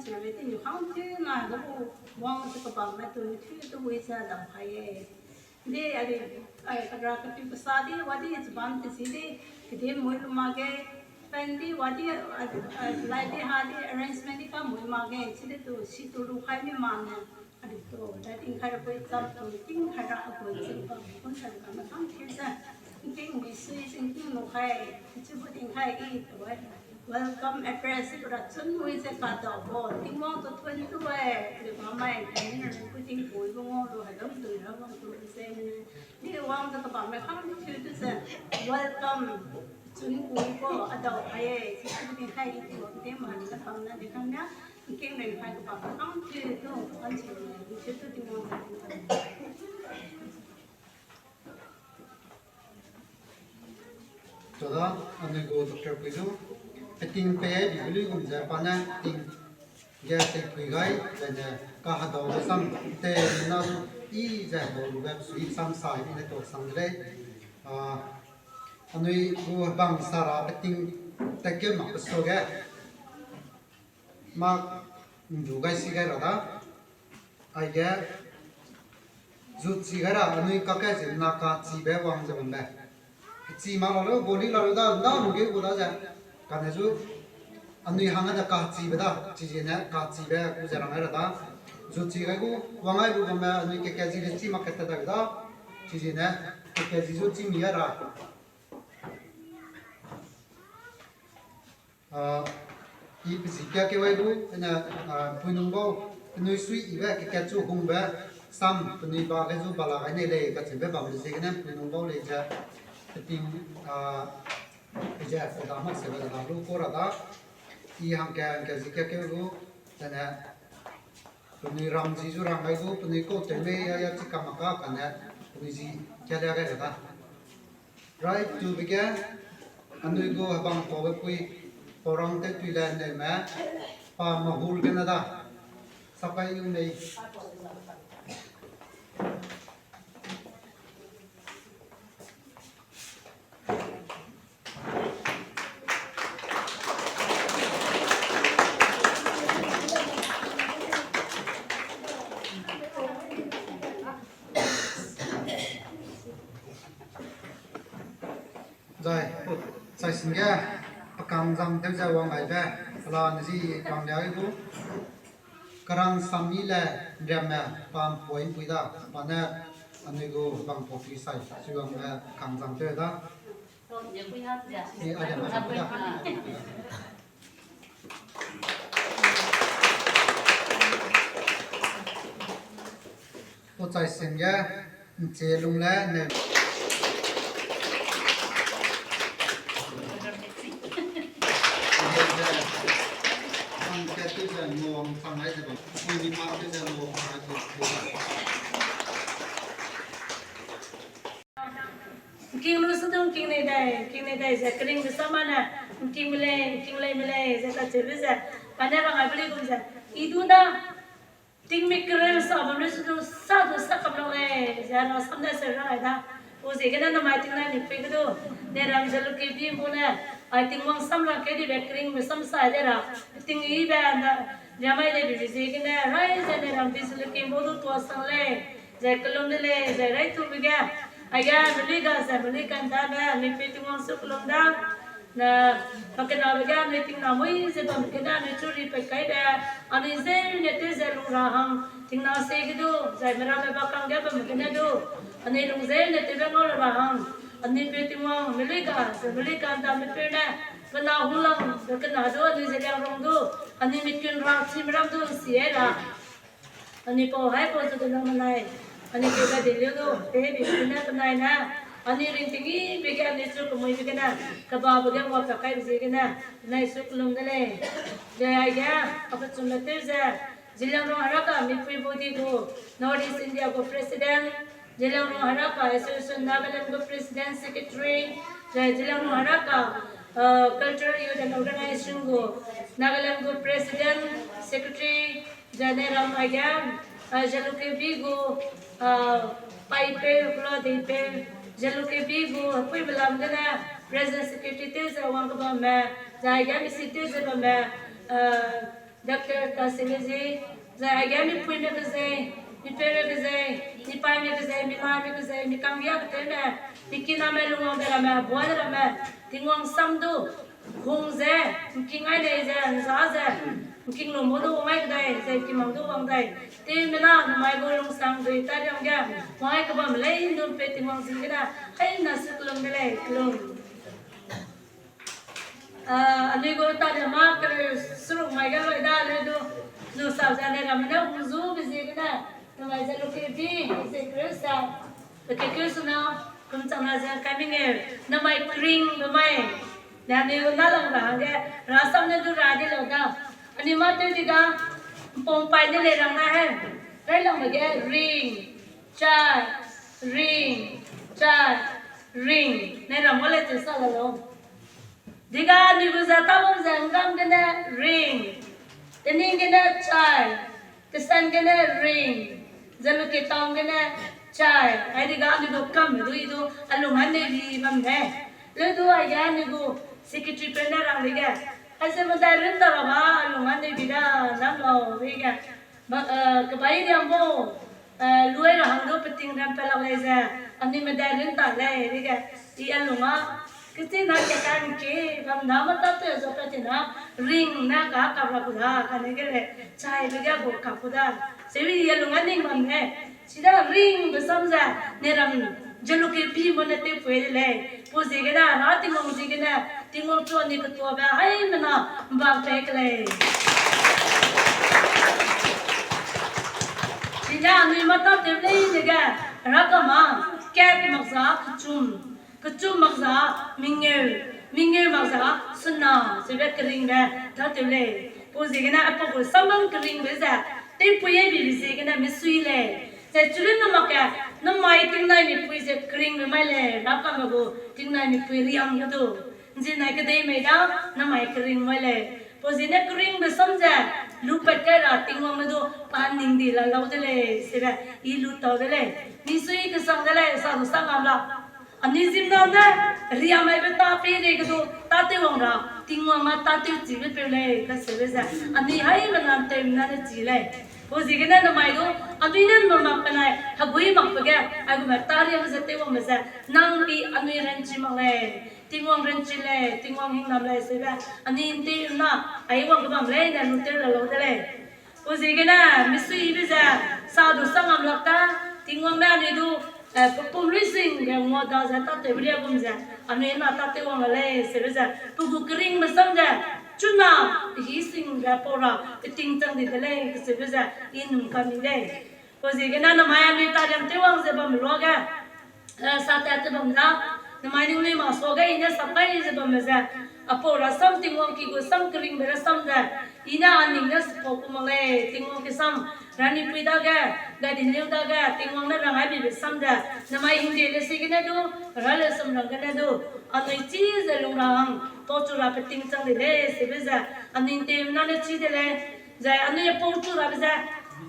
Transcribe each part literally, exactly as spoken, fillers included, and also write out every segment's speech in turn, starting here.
Sebe ti ni hang ti na da bu wang te ka bam me tu ni tu tu wei sa da hai ye. Di a di, ai, ka ra ka pi ka sa di, wa di, chibam te si di, ke di mui lu ma ge, pen di, wa di, a, a, lai di ha di, arrangement di ka mui ma ge, chi di tu, si tu lu hai mi ma ne, a di tu, da ting kai ra pui cham tu, ting kai ra a pui chim pa, kun sa ka ma hang ti sa, ting mi sui, ting ting lu hai, chi bu ting kai i, tu wai. Welcome address i kura chun mui ze ka dau bo, Tingwang tu twenty-two ai, le ba mai, ka ni na ku ting ku i bo ngau lu, ha dam tu, ha bam tu, se ni, ni wang ze ka bam me kam tu tu ze, welcome, chun ku i bo, a dau ai, si ku ting kai i tu, ting ma ni ka kam na, de kam na, king reng kai ka bam me kam tu tu, an chi ni, tu tu Tingwang ze. Chida, anui gu Doctor Puidu, peting pei ai bi lui gum ze pa ne ting ge tei pui gai, zai ne ka hedau ge sam te na i ze hedau lu ge sui sam sai i ne to sang de lei. A, anui gu hebang sara peting tat ge mak pe suage. Mak ndu gai si gai ra da. Aige, zu chi gai ra, anui kake ziemmena kachibe wang ze bambe. Chi mak la lu, goli la lu da, nda lu ge gu da ze. Kane zu, anui hangge da kachibe da, chi ziene kachibe gu ze rang gai ra da. Zu chi gai gu, wang gai lu bambe, anui keke zi de chi mak kete da da. Chi ziene, keke zi zu chi mi gai ra. A, i pe zi kia keu ai gu, ene, a, puinung bau, penui sui ibe, keke chu hungbe, sam, penui ba ge zu bala gai nei lei, kacheube bambe ziegene, puinung bau lei ze, peting, a, pe ze, pe da mak sebe da lu kau ra da, i hangke, hangke zi kia keu gu, zene, penui ram zi zu rang gai gu, penui kau tew mei ya ya chi kam mak ka kane, penui zi kia lia gai ra da. Rai tube ge, anui gu hebang paube pui, paurang tew tui le neume, pa Mahul gene da. Sapai yu mei. Zai, chai sing ge, pe kangzang tew ze wang gaibe, pela ne zi wang lia gu, kerang sam mi le nriamme pa mpui mpui da, pa ne anui gu bang pau pui sai, sui wangbe kangzang tew da. Pau chai sing ge, nche lung le ne. Nking lu su du nking nei dai, nking nei dai ze, keringbe sa ma ne, nking me lei, nking lei me lei, ze kacheube ze, pa ne rang ai be lei gum ze, i du da, tingmik kereu sa bam lu su du, sa du sa kam lau lei, ze rang sam ne se rang ai da, pau ziegene namai tingnai mik pei ge du, ne ram ze lu kebi bu ne, ai Tingwang sam rang kedibe keringbe sam sai de ra, ting ibe na, riamai de bibe ziegene, rai ze ne ram bi ze lu kebau du tuâ sang lei, zai kelum de lei, zai rai tube ge, aige melui ga ze melui kandabe, anui pei Tingwang su kelum da, ne, pakenabe ge anui tingna mui ze bam gene anui chu ri pe kaibe, anui zeu ne tew ze lung ra hang, tingna se ge du, zai meramme bakang ge bam gene du, anui lung zeu ne tewbe ngau ra hang, anui pei Tingwang melui ga ze melui kandabe peu ne, pe na hunglang, pe kena du, anui ze liangrung du, anui mi kun ra, chime ram du, nsi ai ra. Anui pau hai pau zu de nang menai, anui pei ga de liu du, pei bi ne penai ne, anui ringting ibe ge anui chu kemuibe gene, kebabe ge ngua pe kaibe ziegene, penai su kelum de lei. Zai aige, a pechumme tew ze, Zeliangrong Heraka Mipui Body gu, North East India gu President, Zeliangrong Heraka Association Nagaland gu President Secretary, zai Zeliangrong Heraka, uh, Cultural Youth and Organization gu, Nagaland gu President Secretary, zai ne ram aige, uh, Jalukebi gu, uh, paipeu, kula deipeu, Jalukebi gu, puibe lam gene, President Secretary tew ze wang kebamme, zai aige misi tew ze bamme, uh, Doctor Tasime zi, zai aige mipuime kezei, mipeume kezei, mipaime kezei, minaime kezei, mikanggia keteume, mikiname lungwang de ramme, bua de ramme, Tingwang sam du, hung ze, ’ngking ai lei ze, ’nza ze, ’ngking lum du wang ai kedei, ze ’ngkimang du wang dai. Tewmena namai gu lungsang dui tariang ge, wang ai kebam lei ’ndum pe Tingwang ziegene, haina se kelum de lei, kelum. Ah, anui gu tariang mâ kereu seruk mai ge loi da leu du, lu sau ze ne ramme ne hung zu be ziegene, namai ze luke bi, ze kereu sa, luke kereu suna, kum chang na ze kai mengeu, namai kering be mai, ne anui gu nalang ra hangge, rasam ne du ra di lau da. Anui mâ tew di ga, ’mpong pai ne lei rang na he, railangbe ge ring, chai, ring, chai, ring, ne ram ga lei cheu sa la lau. Di ga anui gu ze tabam ze ’nggang gene ring, tening gene chai, tesan gene ring, ze luke tang gene chai, ai di ga anui gu kamme du i du, a lung a neu bi bam de. Leu du aige anui gu secretary peu ne rang dege, aize medai rin ta ra ba, a lung a neu bi da, nam lau dege. Ba, eh, kebai riam bu, eh, luai ra hang du peting ram pe lak lei ze, anui medai rin ta lei dege, i a lung a, kechina ke ka'ngke, bam na mâ tatew ze pe tina, ring ne ka kap ra ku da, kane ge lei, chaibe ge gu kap ku da, sewi i a lung a ning bam ne, chida ringbe sam ze, ne ram, ze luke bi mâ ne tewpui de lei, pau ziegene, ra Tingwang ziegene, Tingwang chu anui ketuabe, haimena, ’mbak pei ke lei. Chine anui mâ tatew lei dege, ra kama, kat mak za kechum, kechum mak za mengeu, mengeu mak za sena, zebe keringbe tatew lei. Pau ziegene aipau gu sambam keringbe ze, tewpui ai bibe ziegene misui lei. Zai chirunne mak ge, namai tingnai mipui ze keringbe mai lei, ra kame gu tingnai mipui riam ge du. ’Nzinai kedei mei da, namai kering mai lei. Pau ziegene keringbe sam ze, lupat kai ra Tingwang ne du, pa ning di la lau de lei, zebe, i lu tau de lei. Misui kesang de lei, sa du sang ngam la. Anui ziemmena ne, riamaibe ta pei rei ge du, tatew wang ra, Tingwang a tatew chibe peu lei, kaseube ze. Anui haimena ’nteumena ne chi lei. Pau ziegene namai du, anui ne ’nnumakbe nai, hegui makbe ge, aigume tariame ze tew wangbe ze, nang pi anui ranchi mak lei. Tingwang ranchi lei, Tingwang hingnam lei, seube, anui ’nteumena, ai wang kebam lei, ne lu tew la lau de lei. Pau ziegene, misuibe ze, sa du sang ngam lak ta, Tingwang ne anui du, eh, pepum lui sing ge ngua da ze tatewbe ria gum ze, anui na tatew wang la lei, seube ze, pe gu keringbe sam ze, chuna, pehi sing ge pau ra, peting chang di de lei, kaseube ze, i num kam mi lei. Pau ziegene namai anui tariam tew wang ze bam luage, eh, sa tat te bam da, namai ningnui mak suage i ne sap kai ze bamme ze, apau rasam Tingwang ki gu sam keringbe rasam ze, i ne a ning ne support ku mak lei, Tingwang ki sam, ranipui dage, gadinliu dage, Tingwang ne rang ai bibe sam ze, namai hingde le ziegene du, rale sam rang gene du, anui chi ze lung ra hang, pau chu ra peting chang di lei, seube ze, anui ’nteumena ne chi de lei, zai anui pau chu rabe ze,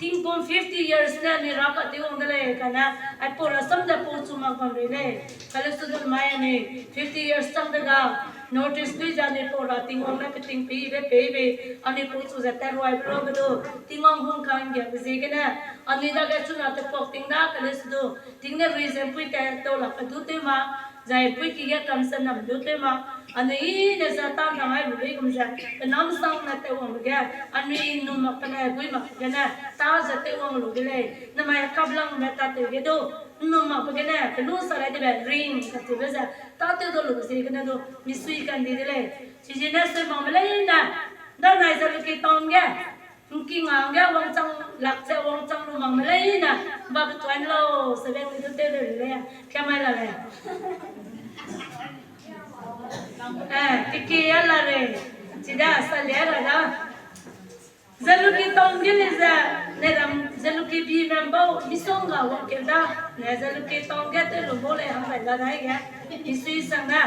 tingkum fifty years ne anui ra katew wang de lei, kane, aipau rasam ze pau chu mak bam rei lei. Kale student mai anui fifty years chang de ga, North East dui ze anui pau ra Tingwang ne peting peibe peibe, anui pau chu ze tat ruaibe rabe du, Tingwang hung ka'nggiabe ziegene, anui dage chuna tepuak ting da kale su du, ting ne rui ze ’mpui tat tau lak pe du tew mak, zai ’mpui ki ge kam se nam du tew mak, anui i ne ze tang rang ai bu lui gum ze, pe namsang ne tew wangbe ge, anui ’nnum makbe ne, gui makbe gene, ta ze tew wang lu de lei, namai kaplangbe tatew ge du, ’nnum makbe gene, pe lu sa rai dibe ring kacheube ze, tatew du lu ziegene du, misui kan di de lei. Chiziegene sui makme leine, danai ze luki town ge, ’ngking hangge wangchang lak ze wangchang lu makme leine, ba ketuan lau, sebeng ni du tew leu lei, kiamai la lei. Eh, keke a la rei, chida sa lia ra da. Ze luki town ge lei ze, ne ram, ze luki bi ram bau, misongga wangkeu da, ne ze luki town ge tew lu bau lei hang bai la dai ge, misui sang da.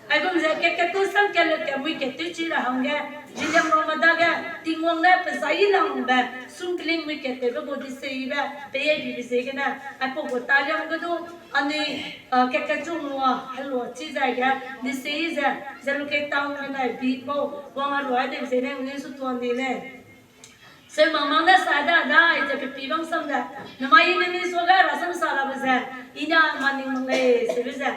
Aigum ze kat kat tew sam kat le kat mui kat tew chi ra hangge, Zeliangrongme dage, Tingwang ne pe zai langbe, sungkling mui kat tewbe gu diseibe, pei ai bibe ziegene, aipau gu taliang ge du, anui, ah, kat kat chu ngua, helua chi zai ge, disei ze, ze luki town ge nai bi bau, wang a ruai de ziegene, anui su tuan di lei. Seu mang mang ne sa da da, i ze pepi bam sam ze. Namai i ne mi suage rasam sa rabe ze. I ne ma ning mang lei, seube ze.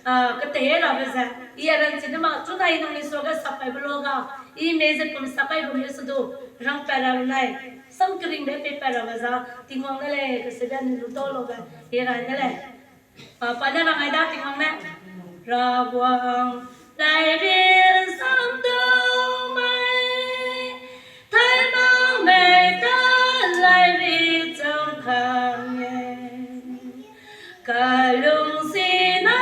Ah, ketei rabe ze. I a ran chi ne ma, chu nai nang mi suage sap kaibe lo ga. I mei ze pum sap kai bam le su du. Rang pa ra lu nai. Sam keringbe pei pa rabe za. Tingwang ne lei, keseube ni lu tau laube. I ra ne lei. Pa ne rang ai da Tingwang ne. Rawang, lairik sam dau mai, taimang mei ta lairik chang kang e. Kalung sina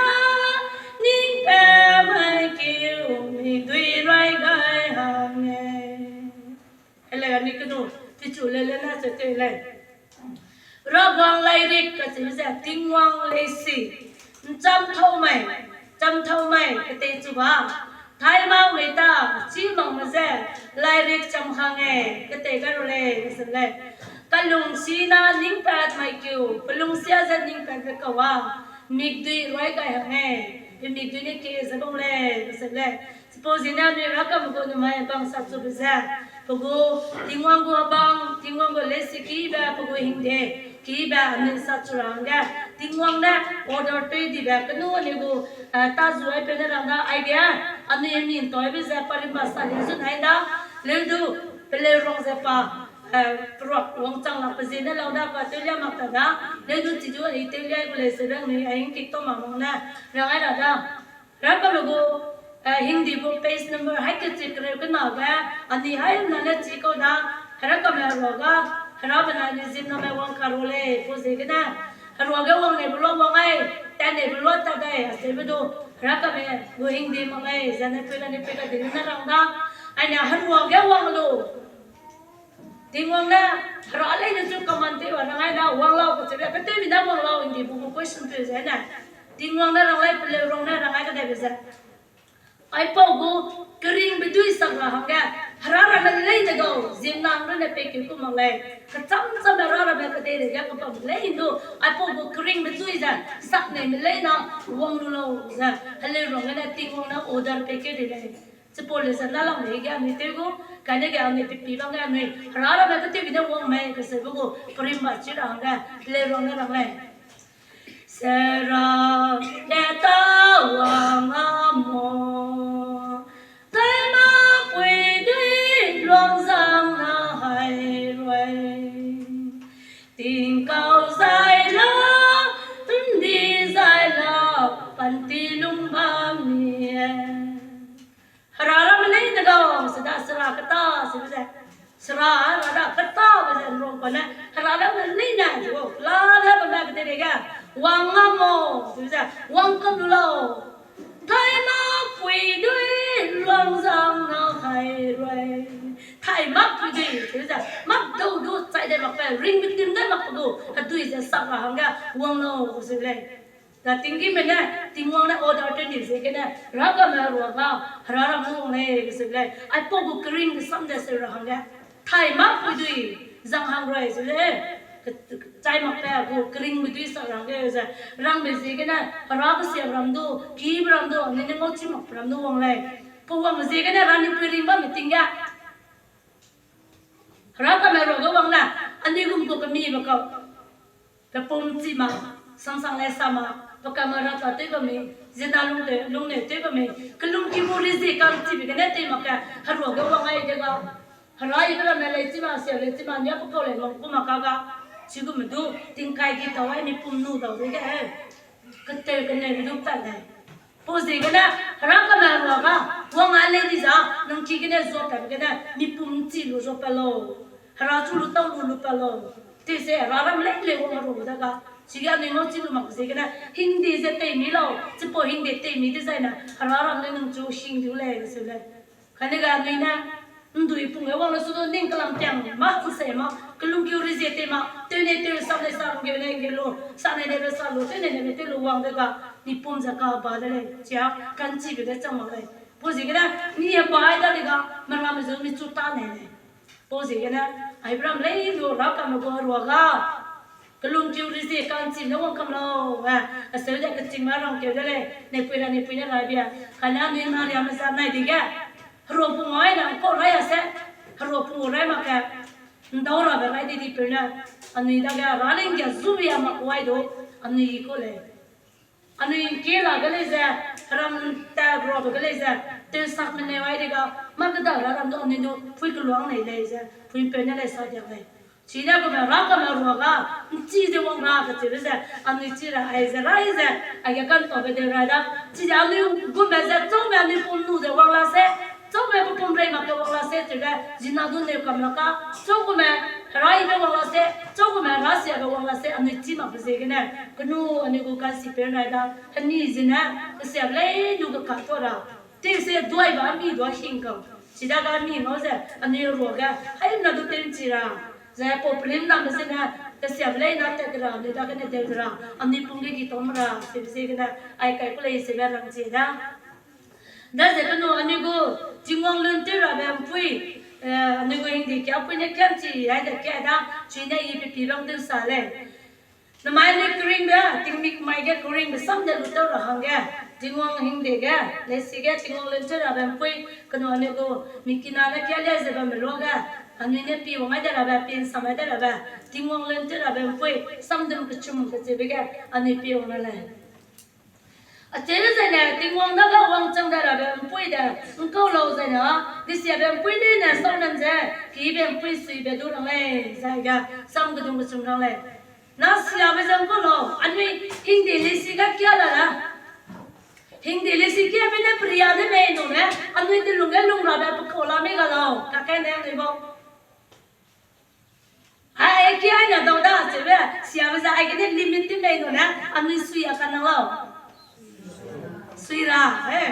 ning pa mai kiu mi dui rai gai hang e. Ele ani kenu, tichu le le na se te lei. Rawang lairik kacheube ze Tingwang leisi, nchamthau mai, chamthau mai ketei chu ba, taimang mei ta, chî mak me ze, lairik cham hang e, ketei gai ru lei, kese lei. Kalung sina ning pat mai kiu, pelung sia ze ning pat be kau a, mikdui ruai gai hang e, pe mikdui ne ke ze bam lei, kese lei. Chipau ziegene anui Herakame gu namai bang sap chube ze, pe gu Tingwang gu bang, Tingwang gu leisi kibe, pe gu hingde kibe anui sap chu ra hangge, Tingwang ne order tei dibe kenu anui gu, eh, ta zu ai pe ne rang da aige, anui mi ntoibe ze parimba sa le zun ai da, leu du, peleu rang ze pa, eh, peruak wangchang lak pe ziene lau da pa tewlia mak ta da, leu du chi du anui tewlia gu lei ze rang anui a hingkik tau mak mang ne, rang ai ra da. Herakame gu, eh, Hindi gu page number hai kechi kereu kena ge, anui haimena ne chi kau da, Herakame heruage, Herabe na anui ziemmename wang karu lei, pau ziegene, heruage wang neibe lua wang ai, tat neibe lua tat dai, aseube du, Herakame gu Hindi mak lei, zene pui ra ne pui ra di ne rang da, aine heruage wang lu. Tingwang ne, Hera leine chu command tew a rang ai da, wang lau kacheube, pe tewmi ne wang lau, Hindi bu gu question peu ze ne. Tingwang ne rang lei, peleu rang ne rang ai kadaibe ze. Aipau gu keringbe dui sak ra hangge, Hera ramme leine gau, ziemmena runne peikeu ku mak lei. Kecham chamme Hera ramme kedei dege kebam lei du, aipau gu keringbe dui ze, sak neime leine, wang lu lau ze, heleu rang gene Tingwang ne order peikeu di lei. Chipau le ze na lang lei ge anui tew gu, kane ge anui pepi bang ge anui, Hera ramme ketewbe ne wang mei, keseube gu, perimba chi ra hangge, heleu rang ne rang lei. Sera keta wang a mo, taima pui dui luang zang na hai rui. Tingkau zai la, ndi zai la, panti lung bam mi e. Hera ramme leine gau, sida sera keta, sebe ze. Sera, Hera ra keta, be ze nrong pa ne. Hera ramme leine, sebe, la ne bam be kedei ge. Wang a mo, sebe ze. Wang kam lu lau. Taima pui dui luang zang na hai rui. Taima pui dui, sebe ze. Mak dau du chai dai mak pe, ring betim dai mak pe du. Hedui ze sak ra hangge, wang lau, sebe lei. Da tinggîme ne, Tingwang ne order tew ni ziegene, Herakame heruage, Hera ramme wang lei, sebe lei, aipau gu kering kesam de seu ra hangge, taima pui dui, zang hang rui, sebe lei, chai mak pe gu keringbe dui sak ra hangge ze, rangbe ziegene, Hera kesiabe ram du, kibe ram du, anui ne ngau chi mak pe ram du wang lei. Pe wangbe ziegene, Hera ni pui ring bamme ting ge. Herakame heruage wang na, anui gum gu kemibe kau. Pe pum chi mak, sangsang le sa mak, pe kame ra ta tew bamme, ziena lung te, lung ne tew bamme, kelungki gu rizie ka'nchibe gene tew mak ge, heruage wang ai de ga. Hera ibe ramme lei chi mak, sia lei chi mak, nia pe kau lei wang ku mak ka ga. Chigum du, tingkai gi tau ai mi pum nu dau de ge. Ketew keneibe du pat lei. Pau ziegene, Herakame heruage, wang a lei di za, nang ki gene zuapat gene, mi pum chi lu zuapat lau. Hera chu lu tau lu lupat lau. Tese Hera ram lei lei wang heru de ga. Chige anui ngau chi lu mak ziegene, hingde ze tei mi lau, chipau hingde tei mi dezaine, Hera ram lei nang chu hing diu lei, seu lei. Kane ga anui ne, ndui pung ge wang le su du ning kelam tiang ma, nsei ma, kelungkeu rizie tei ma, tew ne tew, sam ne sam, ngeu ne ngeu lu, sa ne nebe sa lu, tew ne nebe tew lu wang de ga, mi pum ze ka ba de lei, chia, ka'nchibe de chang mak lei. Pau ziegene, mi hebai da de ga, meramme zu mi chu ta nei lei. Pau ziegene, Abraham lei lu Herakame gu heruage, kelungkeu rizie ka'nchi ne wang kam lau, eh, aseu de kechîngme rangkeu de lei, neipui ra neipui ne rai bia, kane anui na riame za nai dege, herua pung ai na kau rai a se, herua pung rai mak ge, Ndau rabe rai di di peu ne, anui dage raleng ge zubi a mak wai du, anui i ku lei. Anui ki la ge lei ze, heram ta bro ge lei ze, teu sak me ne wai di ga, ma keda ra ram du anui du, pui keluang nei lei ze, pui peu ne lei sa diak lei. Chine gume ra kame rua ga, nchi ze wang ra kacheu ze, anui chi ra ai ze, rai ze, aige kan tabe de ra da. Chi ze anui gume ze, chaume anui pum nu ze wang la se, chaume pe pum rei mak ke wang la se, cheu le, zina du neu kam la ka, chau gume, rai be wang la se, chau gume, ra sia be wang la se, anui chi mak be ziegene, kenu anui gu kan si pe rai da, heni zine, kesiam lei nu ge ka to ra. Teu se duai ba mi dua hing kau. Chidaga mi ngau ze, anui ruage, haimna du teu chi ra. Ze pau prim na me zene, kesiam lei na tat ra, anui dagene teu ra, anui pum ge gi tom ra, se ziegene, ai kai ku lei se be rang chi da. Daze kenu anui gu, Tingwang lun teu rabe mpui, eh, anui gu hingde kia pui ne kiam chi, ai de kia da, chine i pe pi bang teu sa lei. Namai anui keringbe, tingmik mai ge keringbe sam de lu teu ra hangge, Tingwang hingde ge, leisi ge Tingwang lun teu rabe mpui, kenu anui gu, mikina ne kia le ze bamme luage, anui ne pi wang ai de rabe, pi nsam ai de rabe, Tingwang lun teu rabe mpui, samdum kechum kecheube ge, anui pi wang ra lei. Acheu zene, Tingwang dage wangchang de rabe mpui de, ngkau lau zene, desiabe mpui leine sau nen ze, kibe mpui suibe du rang lei, zai ga, sam kedung kechum rang lei. Na siabe ze ngkau lau, anui hingde leisi ga kia la da. Hingde leisi kiabe ne peria de mei nu ne, anui telung ge lung rabe pekau la mei ga lau, kakai ne anui bau. Ai, ki ai na dau da, chebe, siabe ze, aigene limit ti mei nu ne, anui sui a kanang lau. Sui ra, eh.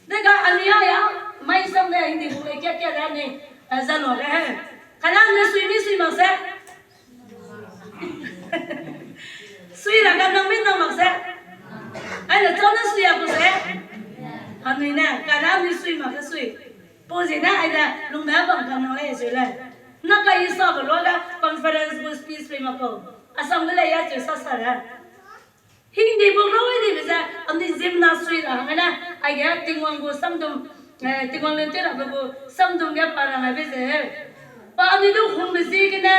Dega anui a ya, mai sam de, hingde lu lei kia kia de anui, eh, za lu ge, eh. Kana anui sui mi sui mak se. Sui ra kanang mi nang mak se. Ai le chau ne sui a ku se. Anui ne, kana anui sui mak ke sui. Pau ziene aide lungbe bam kanang lei zeu lei. Na ka i sa be luage conference gu speech pei mak kau. Asam ge lei ya cheu sa sa le. Hingde bu rau ai dibe ze, anui ziemmena sui ra hangge ne, aige Tingwang gu samdum, eh, Tingwang lun teu rabe gu samdum ge pa ra ngaibe ze. Pa anui du hungbe ziegene,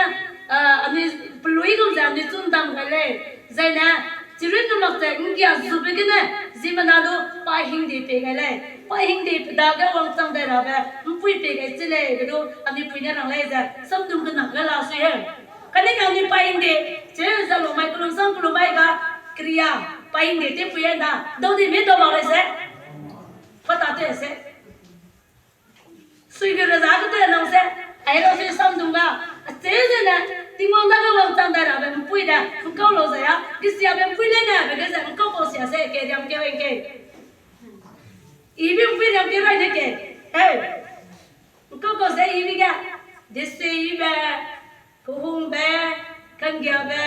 eh, anui pelui gum ze anui chun dam gai lei. Zaine, chirun nu mak ze nggia zube gene, ziemmena du pa hingde pei gai lei. Pa hingde pe dage wangchang dai rabe, mpui pei gai chi lei, be du anui pui ne rang lei ze, samdum kena ge la sui he. Kane ga anui pa hingde, cheu ze lu mai kelum sam kelum mai ga, keria, pa hingde tewpui ai da, dau di mi dau mak lei se. Pa ta tew se. Sui ge reza ge tew nang se, ai rau sui samdum ga, acheu zene, Tingwang dage wangchang dai rabe mpui de, ngkau lau ze ya, kesiabe mpui leine, be ge ze ngkau kau sia se, ke riam ke weng ke. Ibe mpui riam ke rai ne ke, heu. Ngkau kau ze ibe ge, desuibe, kehungbe, kanggiabe,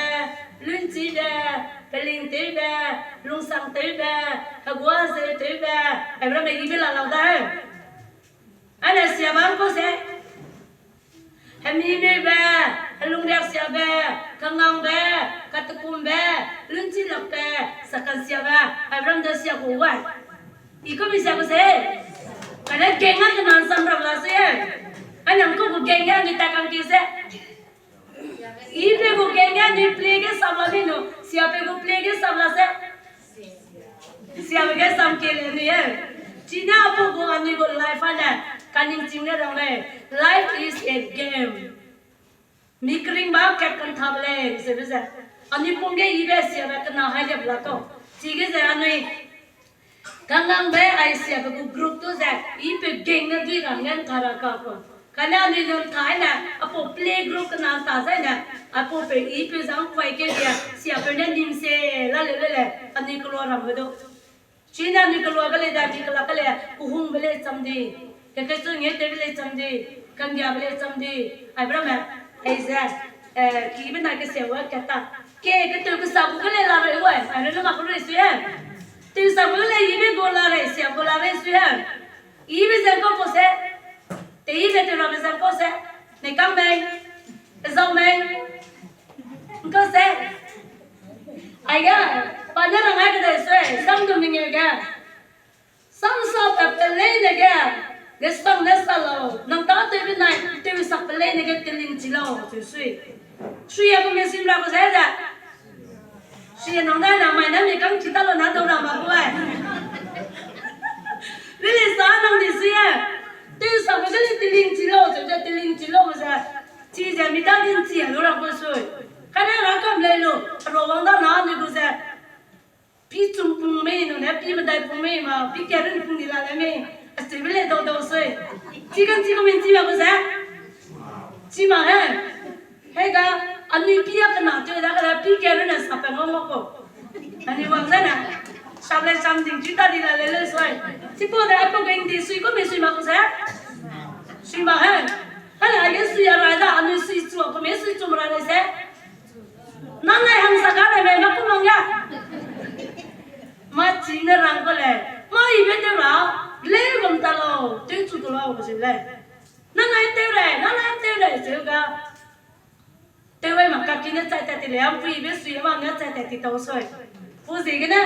lunchibe, pelingtewbe, lungsangtewbe, heguazeu tewbe, ai ramme ibe la lau da heu. Ane siabe ngkau se, hemimebe, helungriaksiabe, kangangbe, katekumbe, lunchilakbe, sakansiabe, ai ram de sia ku wai. I ku mi sia ku se. Kane geng a kenan sam ram la se. Ai nang ku gu geng a mi ta kang ki se. Ibe gu geng ge anui plie ge sam la mi nu, siape gu plie ge sam la se. Siape ge sam ke le anui e. Chine apu gu anui gu life a ne, kaningching ne rang lei. Life is a game. Mi keringba kat kanthabe lei, ze be ze. Anui pum ge ibe siabe kena hai le bla kau. Chige ze anui Kangangbe ai siabe gu group tu ze, ipeu geng ne dui ra ngen ta ra ka ku. Kane anui nun ta ne, apau play group kena ta zai ne, apau peu ipeu zang kuai ke ria, siapeu ne nim se la le le le, anui kelua ram ge du. Chine anui kelua ge lei da, anui kelak ge lei, kehungbe lei cham di, kekechungetewbe lei cham di, kanggiabe lei cham di, aibe ramme, aize, eh, kibe na kesiabe kat ta. Ke, ketew kesa gu ge lei la rei gu, ai, ai rei lu mak ku rei sui e. Tew sa gu lei ibe gu la rei, sia gu la rei sui e. Ibe ze ngkau kau se. Te ibe tew rabe ze ngkau se. Nei kang mei. Ezau mei. Ngkau se. Aige, pa ne rang ai kedei sui, sam du mengeu ge. Samsa pe pelei ne ge, Ge sang ne sa lau, nang ta tew benai, tew sak pe lei ne ge teling chi lau, cheu sui. Sui a gu me sim ra gu ze ze. Sui a nang dai na mai na mi kang chi ta lo na dau ra ma gu ai. Lili sa nang di sui e. Tew sak pe ge lei teling chi lau, cheu ze teling chi lau ze. Chi ze mi ta din chi a lu ra gu sui. Kane ra kam lei lu, ro wang da na ni gu ze. Pi chum pung mei nune, pi medai pung mei ma, pi kerun pung di la le mei, a si be le dau dau sui. Chi kan chi comment chi ma gu ze. Chi ma he. He ga, anui pi a kena tew da ka da pi kerun a sa pe ngau ma ko. Anui wang ze na. Sap le sam ding chi ta di la le le sui. Chi po de a po geng di sui comment sui ma gu ze. Sui ma he. Hana ge sui a rai da, anui sui chu a comment sui chu ma ra le se. Nang ai hangsa ka ne me ma ku mang ya. Ma chi ne rang ko le. Ma i be tew ra. Le gum ta lau. Tew chu tu lau ko si le. Nang ai tew re, nang ai tew re, cheu ga. Tew ai ma ka ki ne chai tat ti le, am pui be sui ma ne chai tat ti tau sui. Pu ziegene.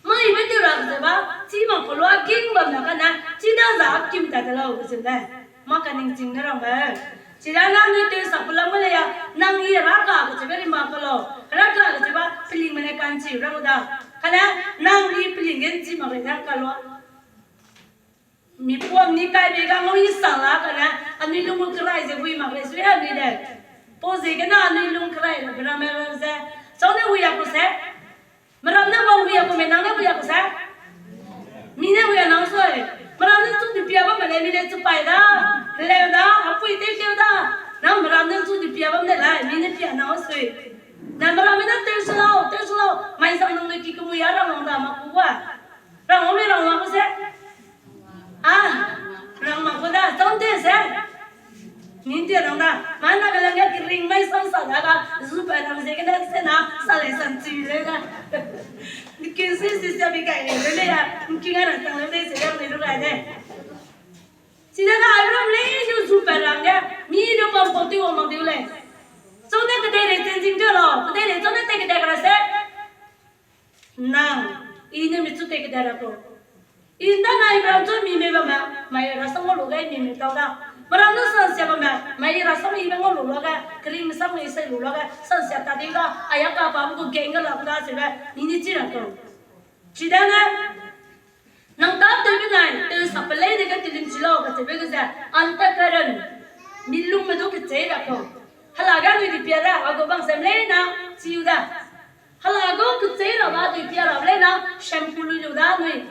Mai be tew ra ze ba, chi ma pe lua king bam na ka na, chi da za kim ta de lau ze le. Ma ka ning ching ne rang ba. Chi da na nui tew sak pe lam le ya, nang i ra ka ke che be ri ma ka lau. Ra ka ke che ba, peling me ne kan chi rang da. Ka na, nang i peling gen chi ma re da ka lua. Mi puam ni kai be ga ngau i sa la ka na, anui lung u kerai ze hui ma re sui anui de. Pau ziegene anui lung kerai le be ram me ram ze. Chau ne hui a ku se. Meram ne bam hui a ku me nang ne hui a ku se. Mi ne hui a nang sui. Meram ne chu di pia bam me le mi le chu pai da. Leu da, a pui tei teu da. Nang meram ne chu di pia bam ne lai, mi ne pia nang sui. Na meram ne teu su lau, teu su lau. Mai sang nang ne ki ku mui a rang wang da ma ku wa. Rang wang me rang wang ku se. A, rang ma ku da, chau te se. Ning tia rang da, ma na ka lang ge kering mai sang sa da ga, zu pa rang ze gene se na, sa le san chi le da. Ni kin si si sia bi kai le le ya, ni kin ga rang tang le le se ya le lu rai de. Si da ga ai rang le lu zu pa rang ge, mi lu pam pau ti wa ma di le. Chau ne ke de le chen jing de lo, ke de le chau ne te ke de ka ra se. Nang, i ne mi chu te ke de ra ko. I nda nai meram chu mi me bam ma, mai ra sang lu ge mi me tau da. Meram ne san sia bam ma, mai ra sang i me ngau lu lo ge, kering me sang me sai lu lo ge, san sia ta di da, aya ka bam gu geng ga la da se be, ni ni chi ra ko. Chi da ne, nang ta tew benai, tew sak pe lei de ge tew lim chi lau ka che be ge ze, anta karen, mi lung me du ke che ra ko. Hala ga nui di pia ra, a gu bang sem lei na, chi u da. Hala gu kechei ra ba dui pia ra le na, shampoo lui lu da nui.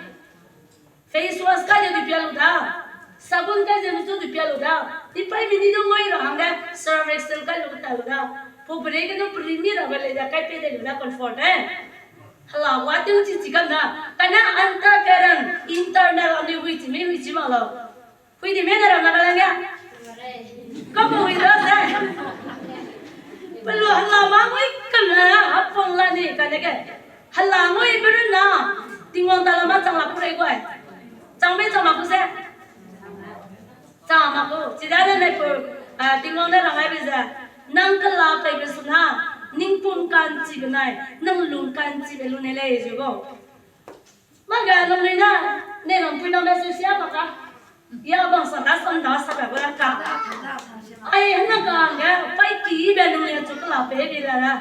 Face wash kai de dui pia lu da. Sabun kai de lu dui pia lu da. Di pai mi ni du ngoi ra hangge, Surf Excel kai lu ta lu da. Pu pere ge nu peri mi ra ba le da kai pe de lu da comfort, eh. Hala wa ting chi chi kam da. Kana anta karen internal ani hui chi mi hui chi ma lo. Hui di me ne ra na ka lang ya. Ka pu hui da se. Pelu hala ma ngui kam na, a pong la ni ka ne ke. Hala ngui be run na. Tingwang ta la ma chang la ku rei guai. Chang me chang ma ku se. Chang ma ku. Chi da ne me ku, a, Tingwang ne rang ai be ze. Nang kela pei be su na. Ning pum kan chi be nai. Nang lung kan chi be lu ne lei zu go. Mâ ga lung lei na, ne nang pui nang me su sia ma ka. Ya bang sa da sam da sa ba gu la ka. Ai, hena ka hangge, pai ki be lung lei chu kela pei bi la la.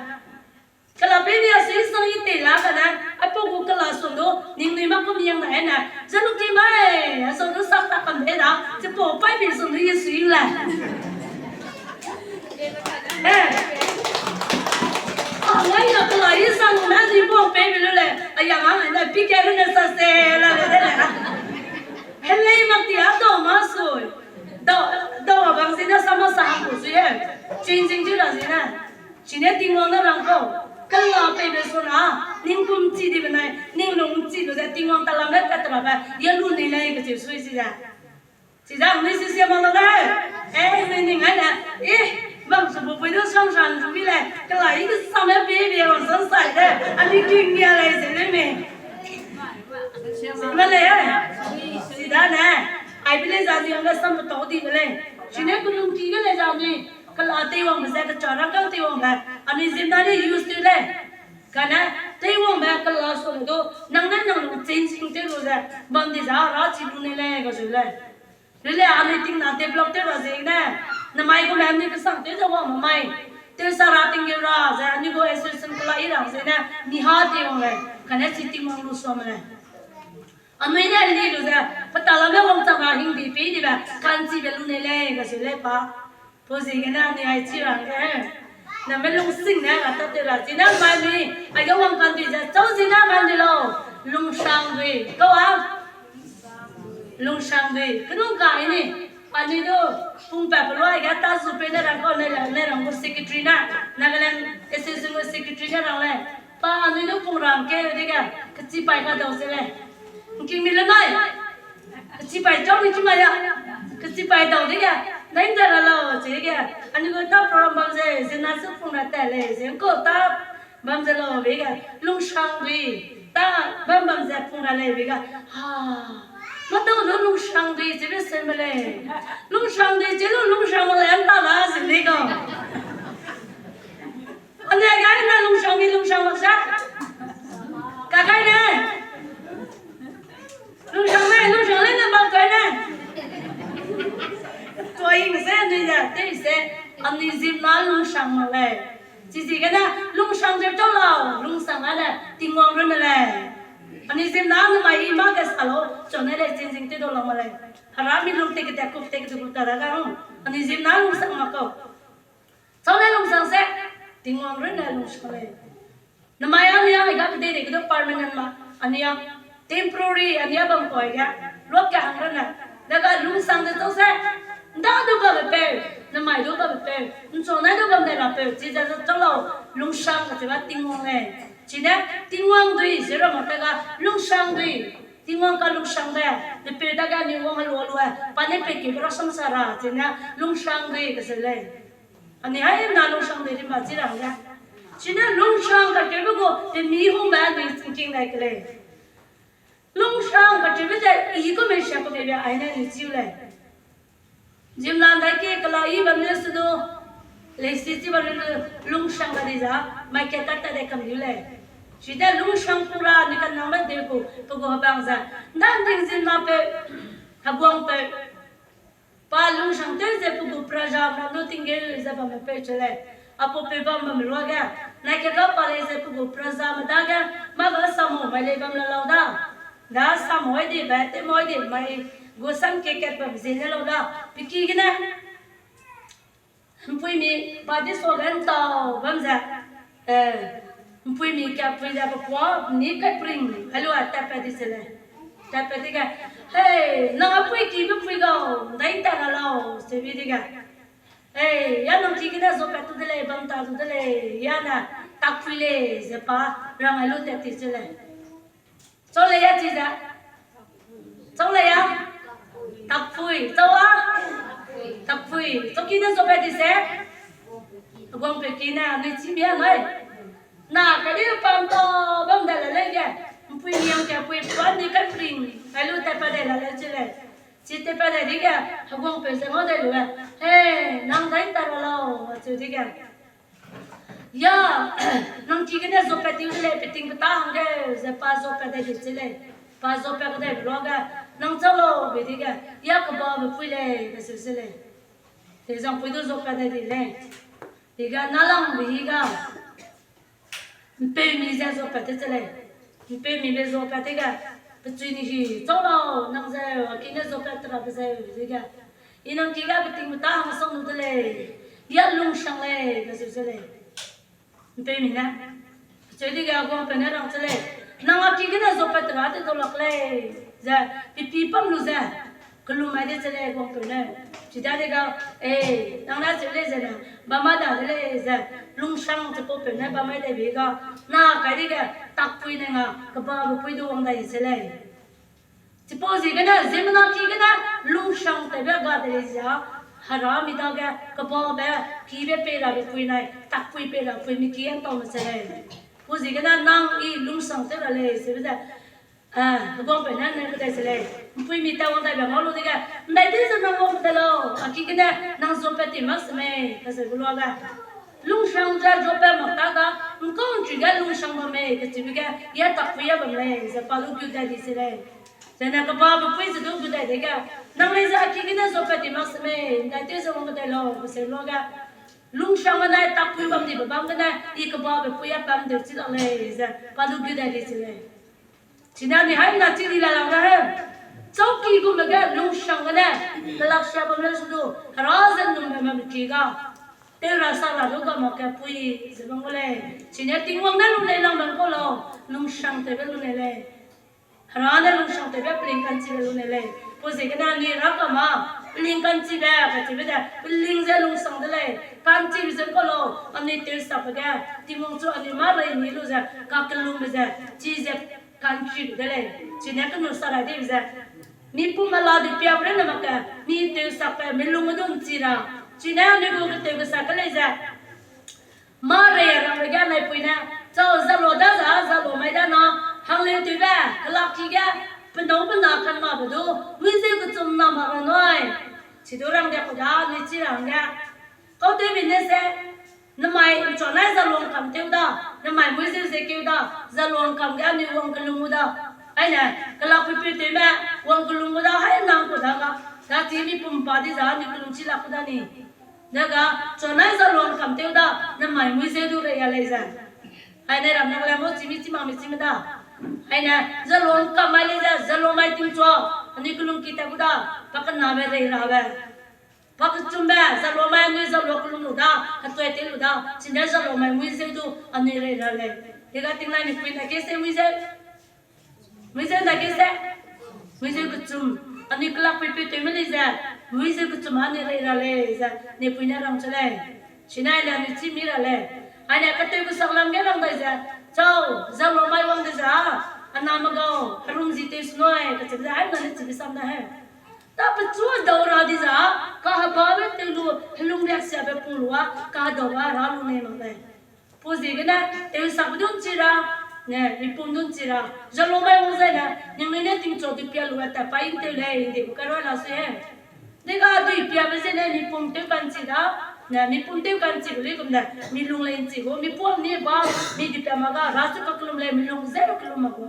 Kela pei bi a sui sang i tei la ka na, a pau gu kela sun du, ning nui ma ku miang na hena. Ze lu ki mai, a sun du sak ta kam de da, ze pau pai bi sun du ye sui la. Eh. A, ngai na kela i sang na ni bo pe bi lu le. A ya ma na pi ke lu ne sa se la le de le. Helei mak ti a dau ma sui. Dau, dau a bang si na sa ma sa hang ku sui e. Changing ti ra si na. Chine Tingwang ne rang kau. Kela pei be su na. Ning kum chi di be nai. Ning lung chi lu ze Tingwang ta lam le tat ra ba. Ye lu ni le ke chi sui si da. Chida mi sisia ma lo da. Eh, mi ning ai na. Eh, bam su bu pui du sang sang su mi le. Kela i du sam e bi bi bam sang sai de. Ani king ya le se le mi. Ma le. Chida ne. Ai bi le za ni ang sam to di le. Chine ku lung ki le za ni. Kela tei wang me ze ka cha ra ka tei wang me. Ani zim da ni use tu le. Kane tei wang me kela so le du. Nang ne nang lu changing tei lu ze. Bam di za ra chi lu ne le ga su le. Rule anui ting na develop tew ra ziegene, namai gume anui kesang tew ze wang namai. Tew sa ra tinggeu ra ze anui gu association kela i ra ziegene, mi ha te wang lei, kane chi Tingwang lu suame lei. Anui ne li lu ze, petalamme wangchang ra hingdi pei dibe, ka'nchibe lu nei lei, kacheu lei pa. Pau ziegene anui ai chi ra hangge. Name lungsing ne ra tatew ra, chine mai mi, aige wang ka'ndui ze, chau ziegene ka'ndui lau, lungsangdui, kau a? Lungsangdui, kenung ka ini, anui du, pungpat pelua aige ta zu pe ne rang kau ne, ne rang gu secretary ne, Nagaland Association gu secretary ne rang lei, pa anui du pung rang ke dege, kechipai kadau se lei. Ngking mi le mai. Kechipai chau ni chi mai ya. Kechipai dau dege, nai nda ra lau chige, anui gu ta program bam ze, zena se pung ra tat lei, ze ngkau ta bam ze lau bege, lungsangdui, ta bam bam ze pung ra lei bege, ha. Mâdau lu lungsangdui chibe seme lei. Lungsangdui chi lu lungsang mak lei ’nta la, ze lei kau. Anui gai na lungsang mi lungsang mak sa. Kakai ne. Lungsang ne, lungsang lei ne bam kai ne. Tuai me se anui ze, tei se, anui zim na lungsang mak lei. Chiziegene, lungsang ze chau lau, lungsang a le, Tingwang runne lei. Anui zim na namai i mâ ge sa lau, chau ne lei, ching zing tew dau lau mak lei. Hera mi lung te kede kup te kede kup ta ra ga, anui zim na lungsang mak kau. Chau ne lungsang se, Tingwang runne lungsang lei. Namai anui a, i ga kedei dei kedu permanent ma, anui a, temporary, anui a bam kau aige, luak ke hang runne, dega lungsang ze chau se, ’nda du babe peu, namai du babe peu, ’nchunai du bam dai ra peu, chize ze chau lau, lungsang kacheube Tingwang lei. Chine, Tingwang dui, zero mak ta ga, lungsang dui, Tingwang ka lungsangbe, pepeu dage anui wang helu lua, pa ne pekeu be rasam sa ra, chine, lungsang dui kacheu lei. Anui haimena lungsang dui rimba chi ra hangge. Chine lungsang kakeube gu, pemi hungbe anui thinking dai ke lei. Lungsang kakeube ze, i gu mei sia ku meibe aine anui chiu lei. Zimna ’ndaike kela i bam ne se du, leisi chi bam ne du, lungsang ga di za, mai ke tak ta de kam diu lei. Chide lungsang pung ra anui kanangbe deu gu, pe gu hebang ze, ’nda ’nding zimna peu, heguang peu, pa lungsang tew ze pe gu praja ram lu tinggeu ze bamme peu che lei. Apau peu bam bamme luage, nai ke ga pa lei ze pe gu prajame dage, mâ ga samau mai lei bam la lau da. Da samau ai di be, tew mai di mai, gu sam ke kat bam zie ne lau da. Pe ki gene, ’mpuimi, pa di suage ’ntau bam ze, eh, ’mpuimi kapui ze pe puâ, ni kapring, helu a tatpat di se lei. Tatpat dege, hei, nang a pui kibe pui gau, ’ndai ’nta ra lau, sebi dege. Hei, ya nang ki gene zuapat tu de lei, bam ta tu de lei, ya ne, takpui lei, ze pa, rang ai lu tat ti se lei. Chau lei ya chize. Chau lei ya. Takpui, chau a. Takpui, chau ki ne zuapat di se. Heguangpeu ki ne, anui chi mi a nai. Na, kadi pam ta bam de la lei ge. ’Mpuimi hang kapui pa ni kapring, ai lu tatpat dai la lei chi lei. Chi tatpat dai dege, heguangpeu ze ngau dai lu e. Hei, nang ’ndai ’nta ra lau, acheu dege. Ya, nang ki gene zuapat tiu de lei, peting peta hangge, ze pa zuapat dai di chi lei. Pa zuapat kedai be luage, nang chau lau be dege, ya kebabe pui lei, kacheu se lei. Tezangpui du zuapat dai di lei. Dege nalangbe hi ga, ’mpeumi ze zuapat te che lei. ’Mpeumi be zuapat te ge, pechui ni hi, chau lau, nang zeu, a ki ne zuapat te rabe zeu, dege. I nang ki ga peting peta hang sang lu de lei. Ya lungsang lei, kacheu se lei. ’Mpeumi ne. Cheu dege heguangpeu ne rang che lei. Nang a ki gene zuapat te ra te dau lak lei. Ze, pipi pam lu ze. Kelum mai de che lei heguangpeu ne. Chidadege, eh, nang na cheu lei ze ne. Bam ma da de lei ze. Lungsang chepaupeu ne bam mai de bi ga. Na kai dege, takpui ne nga, kebabe pui du wang dai se lei. Chipau ziegene, ziemmena ki gene, lungsang tewbe ga de lei zia, Hera mi dage, kebabe, kibe pei rabe pui nai, takpui pei ra pui mi ki ’ntau me se lei. Pau ziegene, nang i lungsang tew ra lei, seube ze, eh, heguangpeu ne ne kedai se lei. ’Mpuimi ta wang daibe ngau lu dege, ’ndai de ze nang wang de lau, a ki gene, nang zuapat ti mak se mei, kacheu be luage. Lungsang ze zuapat mak ta ga, ’ngkau ’nchui ge lungsang bam mei, kacheube ge, ya takpui ya bam lei, ze pa lu gu dai di se lei. Zene kebabe pui ze du gu dai dege, Nang lei ze a ki gene zuapat ti mak semei, ndai tew ze wang kedai lau, kese luage. Lungsang gene, takpui bam dibe bam gene, i kebabe pui a pam deu chi lak lei ze, pa du gu dai di chi lei. Chine ni haimna chi di la lang da he. Chauki gume ge lungsang gene, kelak sia bam leu su du, hera ze num me me ki ga. Tew ra sa ra du ga mak ke pui ze bam gu lei. Chine Tingwang ne lu lei lang bam kau lau, lungsang tewbe lu lei lei. Hera ne lungsang tewbe peling ka'nchibe lu lei lei. Pau ziegene anui ra ka ma, peling ka'nchibe, kachibe ze, peling ze lungsang de lei. Ka'nchibe ze kau lau, anui tewsakbe ge, Tingwang chu anui mâ rei ni lu ze, kakellumbe ze, chize ka'nchibe de lei. Chine kenu sa ra dibe ze, mi pum a la du piabe rei ne mak ke, mi tewsakbe, mi lung du ’nchi ra. Chine anui gu ketew kesa ke lei ze, mâ rei rangbe ge naipui ne, chau zalo da za, zalo mai da na, hangleu tewbe, kelak ki ge, penâu pe na kan mabe du, muizeu kechum na mak ra nui. Chi du rang de ku da, anui chi rang ge. Kau tewbe ne se, nemai ’nchuanai zalongkam tew da, nemai muizeu ze keu da, zalongkam ge anui wang kellum gu da. Aine, kelak puipeu tewme, wang kellum gu da, hai nang ku da ga, dachi mi pum pa di za, anui kellum chi lak ku da ni. Dega, chuanai zalongkam tew da, nemai muizeu du rei a lei ze. Aine ram nak le mo chimi chimang mi chime da. Aine, zalongkam mai lei ze, zalong mai tingchua, anui kellum ki ta gu da, pa kenabe rei rabe. Pa kechumbe, zalong mai anui zalong kellum lu da, hetoi tew lu da, chine zalong mai muizeu du, anui rei ra lei. Dega tingnai mipui na ke se muizeu. Muizeu na ke se. Muizeu kechum. Anui kelak puipeu tewme lei ze. Muizeu kechum anui rei ra lei ze. Naipui ne rang chu lei. Chinai le anui chi mi ra lei. Aine katew kesang lam ge rang dai ze. Chau, zalong mai wang de ze. Aname gau, herum zi tew sunui, kachi ze, haimna ne chibe sam da he. Ta pechu dau ra di za, kahebabe tew lu, helung riaksiabe pung lu a, kahedaube ra lu nei mak lei. Pau ziegene, tewsakbe du ’nchi ra, ne, mipum du ’nchi ra. Zalong mai wang zai ne, ningnui ne tingchua du pia lu a tat pa ’ntew lei, ’ndi bu kai roi la sui he. Dega dui piabe zene mipum tew ka'nchi da, ne, mipum tew ka'nchibe luigum ne, mi lung lei ’nchi gu, mi pum ni ba, mi dipia ma ga, ra chu kakellum lei, mi lung ze kakellum mak gu.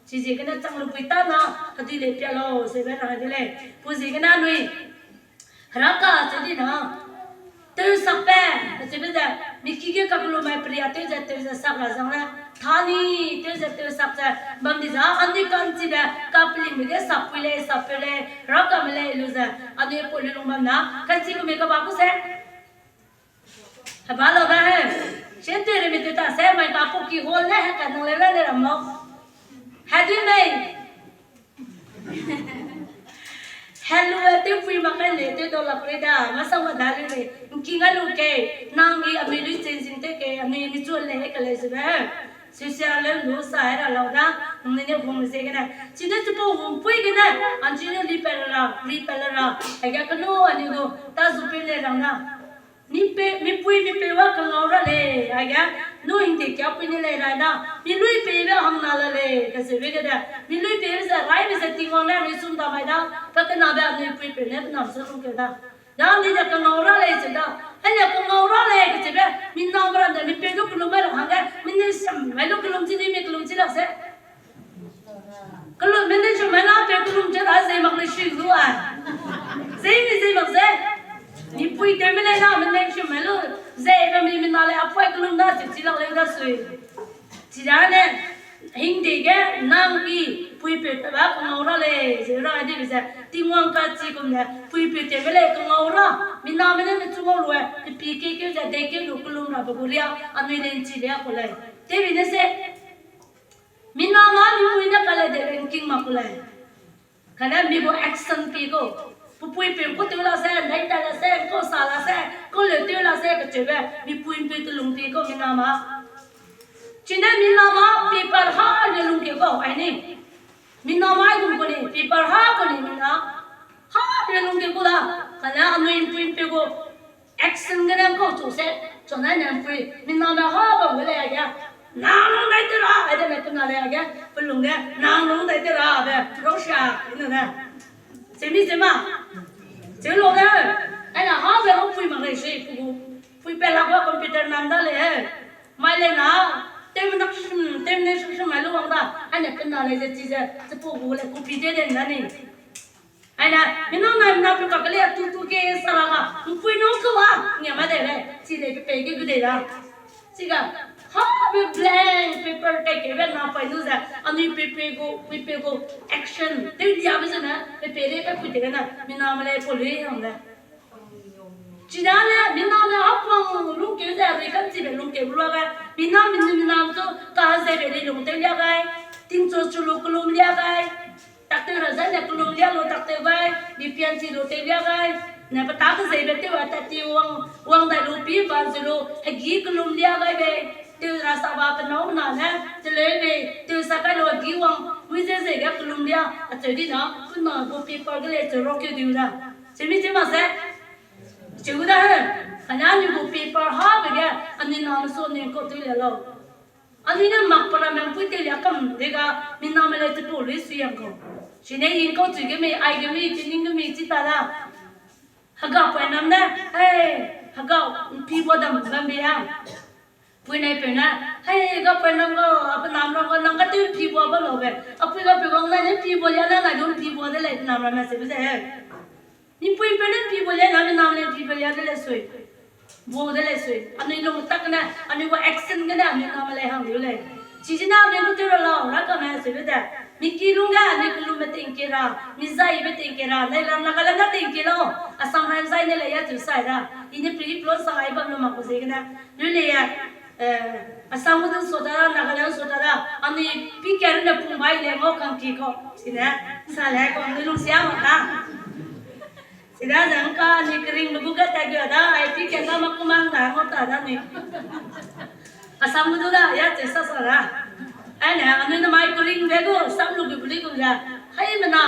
Chiziegene chang lu pui ta na, hedui lei pia lau, zebe rang de lei. Pau ziegene anui, heraka che di na, tewsakbe, kachibe ze, mi ki ge kakellum mai peria tew ze, tew ze sak ra zang le, tani, tew ze, tewsak ze, bam di za, anui ka'nchibe, kapelingbe ge sappui lei, sappeu lei, herakame lei lu ze, anui pau lu lung bam na, ka'nchi gu mi kaba ku se. Heba lau da he. Senteri mi tew ta se mai ka pu ki hol ne he ka nang leu ra ne ram lau. Hedui mei. Helu e tewpui mak kai le tew dau lak rei da, masang ma da leu lei. ’Ngking a lu kei, nang i anui lui chenzin tew kei, anui mi chu le he ka lei zebe he. Sisia leu lu sa he ra lau da, nangnui ne hung ziegene. Chine chipau hungpui gene, anchi ne li pe ra, li pe ra. Aige kenu anui gu, ta zu pe le rang na. Mipeu, mipui mipeu a kangau ra lei, aige, nu hingde kiapui ne lei rai da, mi lui peibe hangna la lei, kacheube ge de, mi lui peibe ze raibe ze Tingwang ne anui sum da mai da, pakenabe anui puipeu ne penam se lungkeu da. Da mi de kangau ra lei cheu da, aine kangau ra lei kacheube, mi name ram de mipeu du kellum mai ra hangge, mi ne sam mai lu kellum chi ni mi kellum chi lak se. Kellum mene chu mai la pe kellum che ra zei mak le sui lu a. Zei mi zei mak ze. Mipui tewme lei na mene chu mai lu. Zei be mi mina lei apui kellum da chi chi lak leu da sui. Chidane, hingde ge nang i puipeu ta ba kangau ra lei, ze ra dibe ze, Tingwang kachi gum ne, puipeu tewme lei kangau ra, mi name ne mechu ngau lu e, pepi kekeu ze, dekeu lu kellum rabe gu ria, anui lei ’nchi lei a ku lei. Tewbe ne se, mi name mipui ne kale de lei ’ngking mak ku lei. Kane mi gu action pi gu. Pepui peu ku tew la se, ’ndai ta la se, ku sa la se, ku leu tew la se, kacheube, mipui ’mpeu telung pi gu mi name. Chine mi name, paper ha ne lungkeu gu, aini. Mi name aigum ku ni, paper ha ku ni mi na. Ha ne lungkeu gu da, kane anui ’mpui ’mpeu gu. Action gene ’ngkau chu se, chuna ne ’mpui, mi name ha bam ge lei age, nang lung dai tew ra, aide ne kena lei age, pelung ge, nang lung dai tew ra, be, rosha, ine ne. Chemi chema, cheu lu ge, aine ha be ’mpui mak lei se, pe gu, pui pe lak gu computer nam da lei, mai lei na, tewme nak sum, tewme ne sum sum mai lu wang da, aine kena lei ze chi ze, chipau gu lei copy de de na ni. Aine, mina nai mina pe kakele a tu tu ke sara ga, mpui no kau a, ngia ma dei lei, chi lei pe pe ge gu dei da. Chiga, ha be blank paper kai ke be na pai nu ze, anui pe pe gu, pe pe gu action, tew lia be ze ne, pe pe lei pe pui te ge na, mina me lei pau lui hang de. Chidane, mina ne hapang lungkeu ze, rui kan chibe lungkeu lua gai, mina, mina, mina tu, ka ze be lei lung tew lia gai, tingchu chu lu kelum lia gai, taktew ra zai ne kelum lia lu taktew gai, bipian chi lu tew lia gai, ne pe ta kezeibe tew a tat ti wang, wang dai lu pi ba zu lu, hegi kelum lia gai be, tew ra sa ba pe nâu na ne, teleu be, tew sa kai lu hegi wang, mui ze ze ge kelum lia, acheu di na, kuna gu paper ge lei cheu rokeu diu da. Chimi chi mak se, cheu gu da he, kane anui gu paper ha be ge, anui name su anui kau tew le lau. Anui ne mak pe ramme mpui tew lia kam de ga, mina me lei chipau lui sui yang kau. Chine ingkau chui ge mei, ai ge mei, chining ge mei, chi ta da. Hega pui nam ne, hei, hega mpibua dam bam be a. Pui nai peu ne, hei, hega pui nam ga, a pe nam ram ga, nang ga tew mpibua ba lau be. A pui ga peu ga nai ne mpibua lia ne, nai du mpibua de lei, pe nam ramme se be ze he. Mipui peu ne mpibua lia na, mi nam lei mpibua lia de lei sui. Bu de lei sui. Anui lung tak ne, anui gu action gene, anui nam lei hang liu lei. Chi zine anui gu tew ra lau, ra kame sui be ze. Mi ki lung ge, anui kelum be ting ki ra, mi zai be ting ki ra, lei lam na ka lam na ting ki lau. Asam ram zai ne lei ya chu sai ra. I ne pli plo sa ai bam lu mak ku ziegene. Lu lei ya. Eh, Assam gu du su ta da, Nagaland su ta da, anui picture ne pung bai le ngau kang ki kau. Chine, sa le kau anui lungsia mak ta. Chida zang ka anui keringbe gu ge ta ge da, ai picture na mak ku mang da ngau ta da ni. Assam gu du da, ya che sa sa da. Aine, anui namai keringbe gu, sam lu gu beli gu da. Haimena,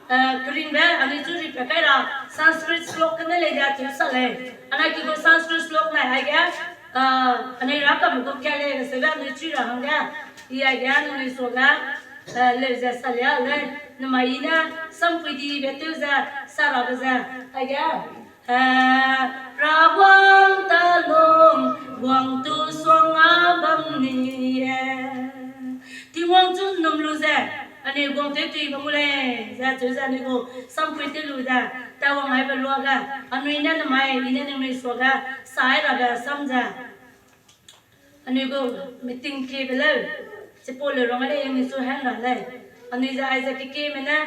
eh, keringbe, anui chu ri pe kai ra, Sanskrit slok ne lei da chu sa lei. Anai ki gu Sanskrit slok nai ai ge, Ah, anui ra kam gu kia lei, kasebe anui chui ra hangge, i aige anui suage, eh, leu ze salia lei, namai i ne, sampui dibe tew ze, sarabe ze, aige, eh, Rawang ta lung, guang tu suang a bam ni e. Tingwang chu num lu ze, anui guang tew tui bam gu lei, ze cheu ze anui gu, sampui tew lu ze, tawang aibe luage, anui ne namai, i ne ningnui suage, sai rabe sam ze. Anui gu meeting kiebe leu, chipau leu rang lei, anui chu hang ra lei. Anui ze aize kekieme ne,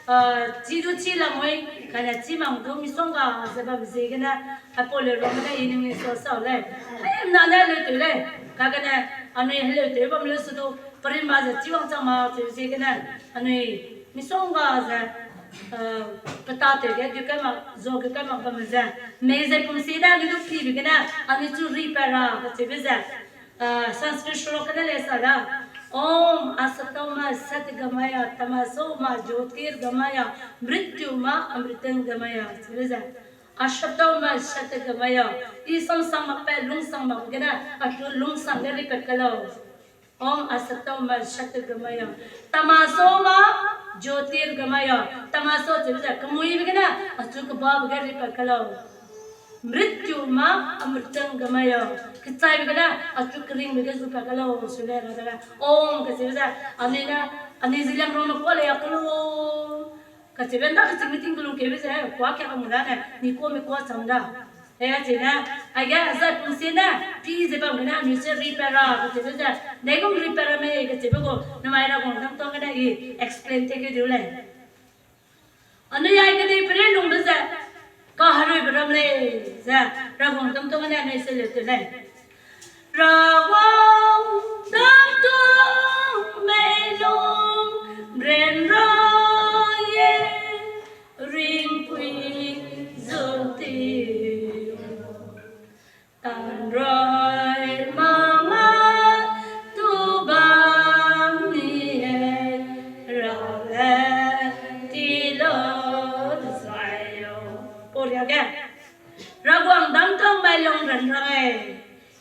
ah, chi du chi lamui, kane chi mang du misongga ze bam ziegene, aipau leu rang lei, i ningnui su sau lei. Haimena ne leu tew lei, kagene, anui heleu tew bam leu su du, perimba ze chi wangchang ma cheu ziegene, anui misongga ze, eh, peta tew ge du kai mak, zu ge kai mak bam ze, mei ze pum si ne anui du pibe gene, anui chu ri pat ra, kacheube ze, eh, Sanskrit shlok gene lei sa da, Om asatoma satgamaya, tamasoma jyotirgamaya, mrityuma amritangamaya, kacheube ze, asatoma satgamaya, i samsang makbe, lungsang mak gene, achu lungsang ge ri pat ka lau. Om asatoma satgamaya, tamasoma jyotirgamaya, tamaso cheu ze kemuibe gene, achu kebabe ge ri pat ka lau. Mrityuma amritangamaya, kechaibe gene, achu keringbe ge zu pat ka lau, su lei ra da. Om kacheube ze, anui ne, anui Zeliangrongme kuâ lei a ka lu. Kacheube nda keching meeting kelung keube ze, kuâ kia kamu da ne, mi kuâ mi kuâ cham da. He, chine, aige zai pum si ne, pi ze bam gene anui se ri pat ra, kacheube ze, neigum ri pat ra mei, kacheube gu, namai Ravguangc dam tuang gene i explain te keu diu lei. Anui ai kedei pere lungbe ze, kahereube ram lei, ze, Ravguangc dam tuang gene anui se leu tew lei. Ravguangc dam tuang mei lung ran ra ye, ringpui zu ti tanroi mâ mâ tu bam ni e, ra le ti lau zai lau. Pau riage, Ravguangc dam tuang mei lung ran ra e.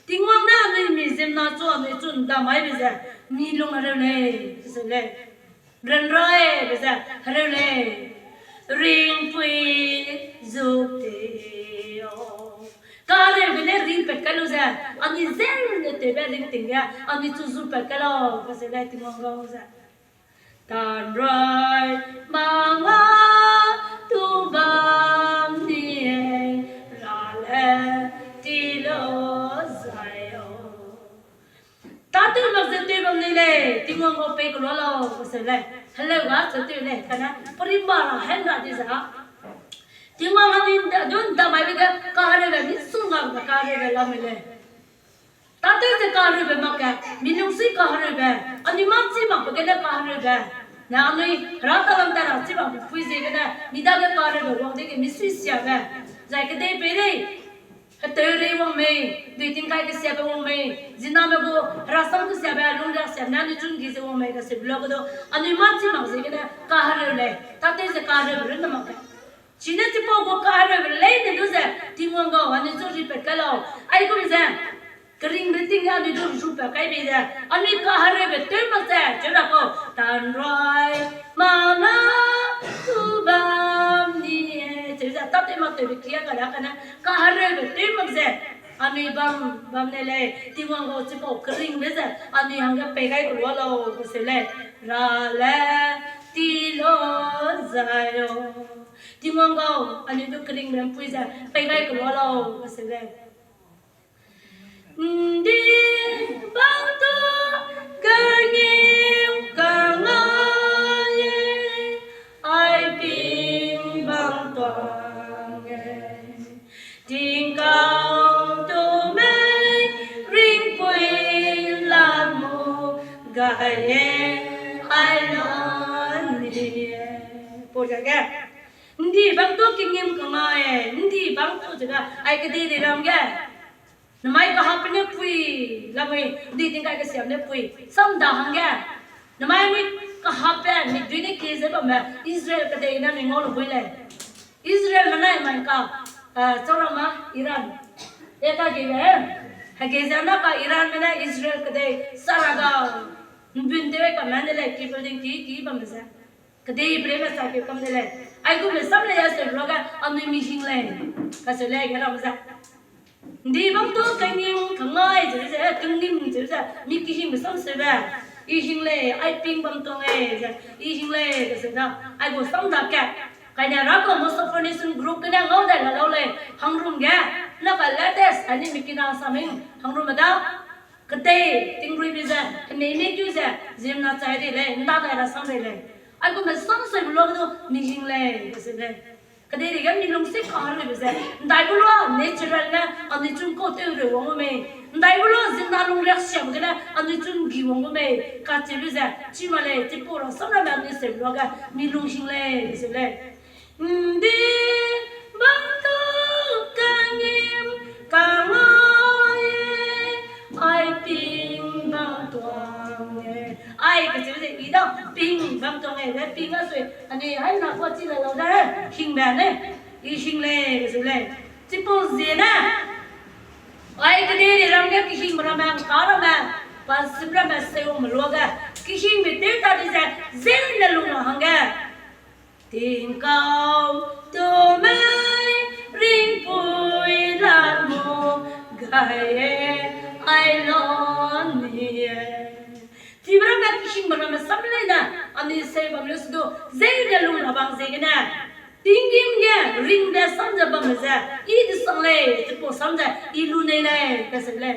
Tingwang ne anui mi ziemmena chu anui chu ndamaibe ze, mi lung hereu lei, ze lei. Ran ra e, be ze, hereu lei. Ringpui zu ti o. Kahereube ne ringpat kai lu ze, anui zene tewbe ringting ge, anui chu zupat kai lau, be ze lei Tingwang gau ze. Tanroi mâ mâ Tingwang gau pei kelua lau, kaseu lei. Heleu ga cheu tew lei, kane, perimba ra hen ra di ze. Tingwang anui dun damai be ge, kahereube misongga kahereube lamui lei. Tâtew ze kahereube mak ge, mi lungsui kahereube, anui mâ chî makbe gene kahereube. Ne anui hera talam ta ra chî makbe pui ziegene, mi dage kahereube wang dege misui siabe. Zai kedei peirei, heteurei wang mei, dui tingkai kesiabe wang mei, ziname gu herasam kesiabe, lungriaksiabe ne anui chun gi ze wang mei kaseube luage du, anui mâ chî mak ziegene kahereu lei, tâtew ze kahereube runne mak ge. Chine chipau gu kahereube leine du ze, Tingwang gau anui chu ripat kai lau. Aigum ze, keringbe ting ge anui du zupa kai bei ze, anui kahereube tew mak ze, cheu ra kau, tanroi, mana, tu bam ni, cheu ze, tâtew mak tewbe kia ka da kane, kahereube tew mak ze, anui bam, bam ne lei, Tingwang gau chipau keringbe ze, anui hangge pei gai kelua lau, kaseu lei, ra le, ti lo, zai lo. Tingwang gau, anui du keringbe mpui ze, pei gai kelua lau, kaseu lei. Ndi bang tu kengîm kangai, ai ping bang tuang e. Tingkau tu mei ringpui lam mu gai e, ai lan ni e. Pau zage, ndi bang tu kengîm kangai, ndi bang tu zega, ai kedei dei ram ge. Namai kahape ne pui, lamui, di tingkai kesiam ne pui, samda hangge. Namai mi kahape, mi dui ne kie ze bamme, Israel kedei ne mi ngau lu bui lei. Israelme nai mai ka, eh, chaurama, Iran. E ka ge, eh, hege ze na ka Iranme ne Israel kedei, sara ga, mbun tew ka mane lei, ki building ki, ki bamme ze. Kedei pereime sa keu kam de lei. Aigumbe sam lei a seu luage, anui mihing lei. Kaseu lei ge ram ze. Ndi bam tu kengîm kangai ze ze, kengîm ze ze, mi kihingbe sam seube. I hing lei, ai ping bam tuang e ze, i hing lei, kaseu da. Ai gu sam da ke. Kaine ra ka mo Sophronism group gene ngau dai la lau lei, hangrum ge. Na ka latest, ani mi kina saming, hangrum da. Kedei, tingruibe ze, kenei mei keu ze, ziemna chai rei lei, nda dai ra sam rei lei. Aigumbe sam seube luage du, mihing lei, kaseu lei. Kedeirei ge mi lungsui kahereube ze, ndaibe lua natural ne, anui chun kau tew reu wang gu mei. Ndaibe lua ziemna lungriaksiabe gene, anui chun gi wang gu mei. Kacheube ze, chi ma lei, chipau ra samramme anui seube luage, mi lunghing lei, kaseu lei. Ndi bam tu kengîm kangai, ai ping bam tuang e. Ai kacheu ze i da ping bam tuang e, be ping a sui, anui haina kua chi le lau da, hingbe ne, i hing lei, kaseu lei. Chipau ziene, ai kedeirei ram ge kihingbe ramme, ngka ramme, pa sip ramme, seume luage, kihingbe tew ta di ze, zene lung ra hangge. Tingkau tu mei ringpui lam mu gai e, ai lan ni e. Chibe ramme kihingbe ramme sam leine, anui sei bam leu se du, zene lung ra bang ziegene. Tinggîm ge ringbe sam ze bamme ze, i desang lei, chipau sam ze, i lu nei lei, kaseu lei.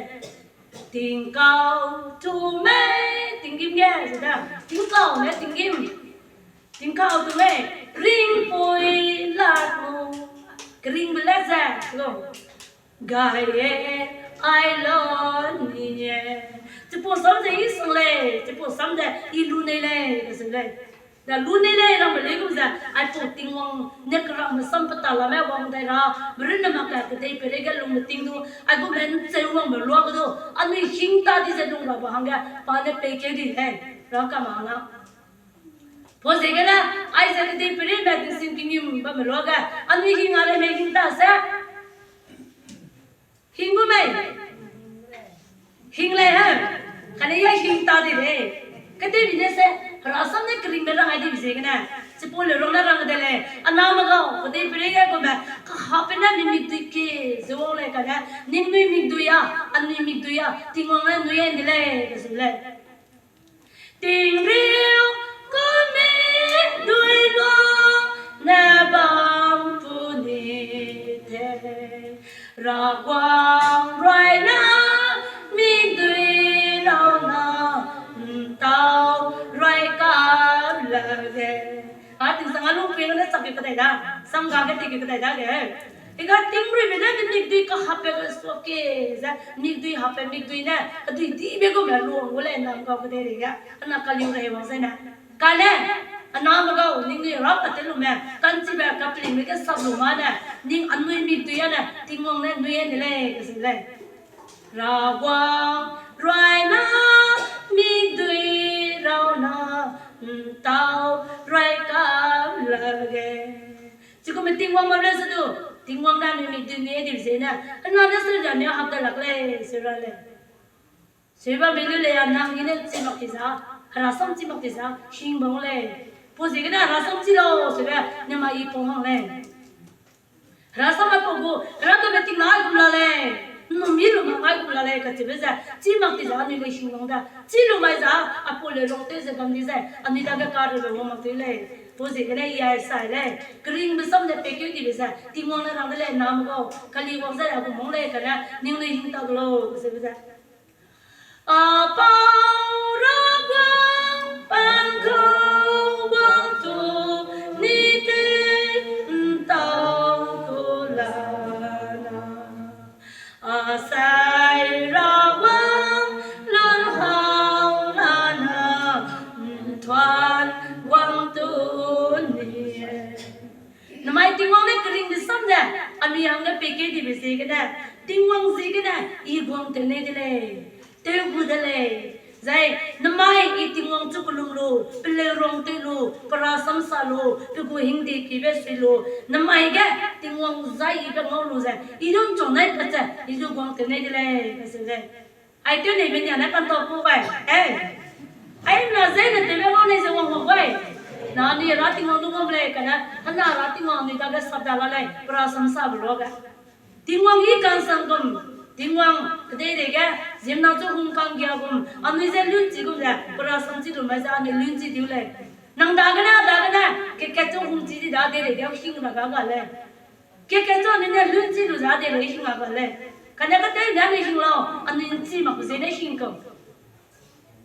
Tingkau tu mei, tinggîm ge, ze da, tingkau ne tinggîm. Tingkau tu mei, ringpui lam mu, keringbe le ze, lo. Gai e, ai lan ni e. Chipau sam ze i sang lei, chipau sam ze i lu nei lei, kaseu lei. Da lu nei lei rangbe lei gum ze, aipau Tingwang ne kerangbe sam pe ta lame wang dai ra, berunne mak ka kedei peireige lungbe ting du, aigumbe ncheu wangbe luage du, anui hing ta di ze lung rabe hangge, pa ne peikeu di lei, ra kama hang la. Pau ziegene, aize kedei peirime disin tinggîm bamme luage, anui hing a lei mei hing ta se. Hing gu mei. Hing lei he. Kane ya hing ta di lei. Kedei bi ne se, herasam ne keringbe rang ai di bi ziegene. Chipau le rang ne rang de lei. Aname gau, kedei peirei ge gume, kahape ne mi mikdui kie ze wang lei kane, ningnui mikdui a, anui mikdui a, Tingwang ne nui e de lei, be zu lei. Tingriu kami dui lua ne bam pu ni te. Raguang ruai na mikdui rau na, mm, kedai da, sangga ge tiki kedai dage. Iga tingruibe ne mikdui kahapbe ge suak ke, ze mikdui hapbe mikdui ne, kedui dibe gu me luang gu lei nam gau kedei rei ge, ana kaliu rei wang zene. Kane, aname gau, ningnui rap katew lume, ka'nchibe kapelingbe ge sap lu ma ne, ning anui mikdui ane, Tingwang ne nui e ni lei, kese lei. Rawang, ruaina, mikdui, rauna, ntau, ruai kam lage. Chikume Tingwang bam le se du, Tingwang ne anui mikdui nui e dibe zene, hena ne se ja ne hap da lak lei, se ra lei. Sui bam mi lu lei a nang i ne chi mak ti za, herasam chi mak ti za, hing bang lei. Pau ziegene herasam chi lau, sebe, ne ma i pau hang lei. Herasam a pau gu, hera kebe ting nai gum la lei. Numi lu mak ngai gum la lei, kachibe ze, chi mak ti za, anui lei hing bang da. Chi lu mai za, a pau le rong tew ze bam di ze, anui dage kare lu mak ti lei. Pau ziegene i ai sai lei. Keringbe sam ne pekeu dibe ze, Tingwang ne rang de lei name gau, kali wang ze a gu mong lei kane, ningnui hing ta gu lau, sebe ze. A pau ra guang, pan kau guang tu, ni te ntau ku la na. A sai ra guang, lun hau la na, nthuan guang tu ni e. Namai Tingwang ne keringbe sam ze, anui hangge pekeu dibe ziegene, Tingwang ziegene, i guang tew nei de lei, tew gu de lei. Zai, namai i Tingwang chu kelum lu, peleu rong tew lu, perasam sa lu, pe gu hingde kibe sui lu, namai ge Tingwang zai ibe ngau lu ze, i du nchang nai pat ze, i du guang tew nei de lei, kacheu lei. Ai tew neibe nia ne kantau ku gai, ei. Ai na zene tewbe ngau nei ze wang wang gai. Na anui ra Tingwang du ngam lei kane, hena ra Tingwang anui dage sap da la lei, perasam sabe luage. Tingwang i kansang gum, Tingwang kedeirei ge, ziemmena chu hungkang gia gum, anui ze lunchi gum ze, perasam chi lu mai ze anui lunchi diu lei. Nang dagene, dagene, kekat chu hungchi di da deirei ge hing ra ga ga lei. Kekat chu anui ne lunchi lu ze deirei hing ra ga lei. Kane katei ne anui hing lau, anui nchi mak ziene hing kau.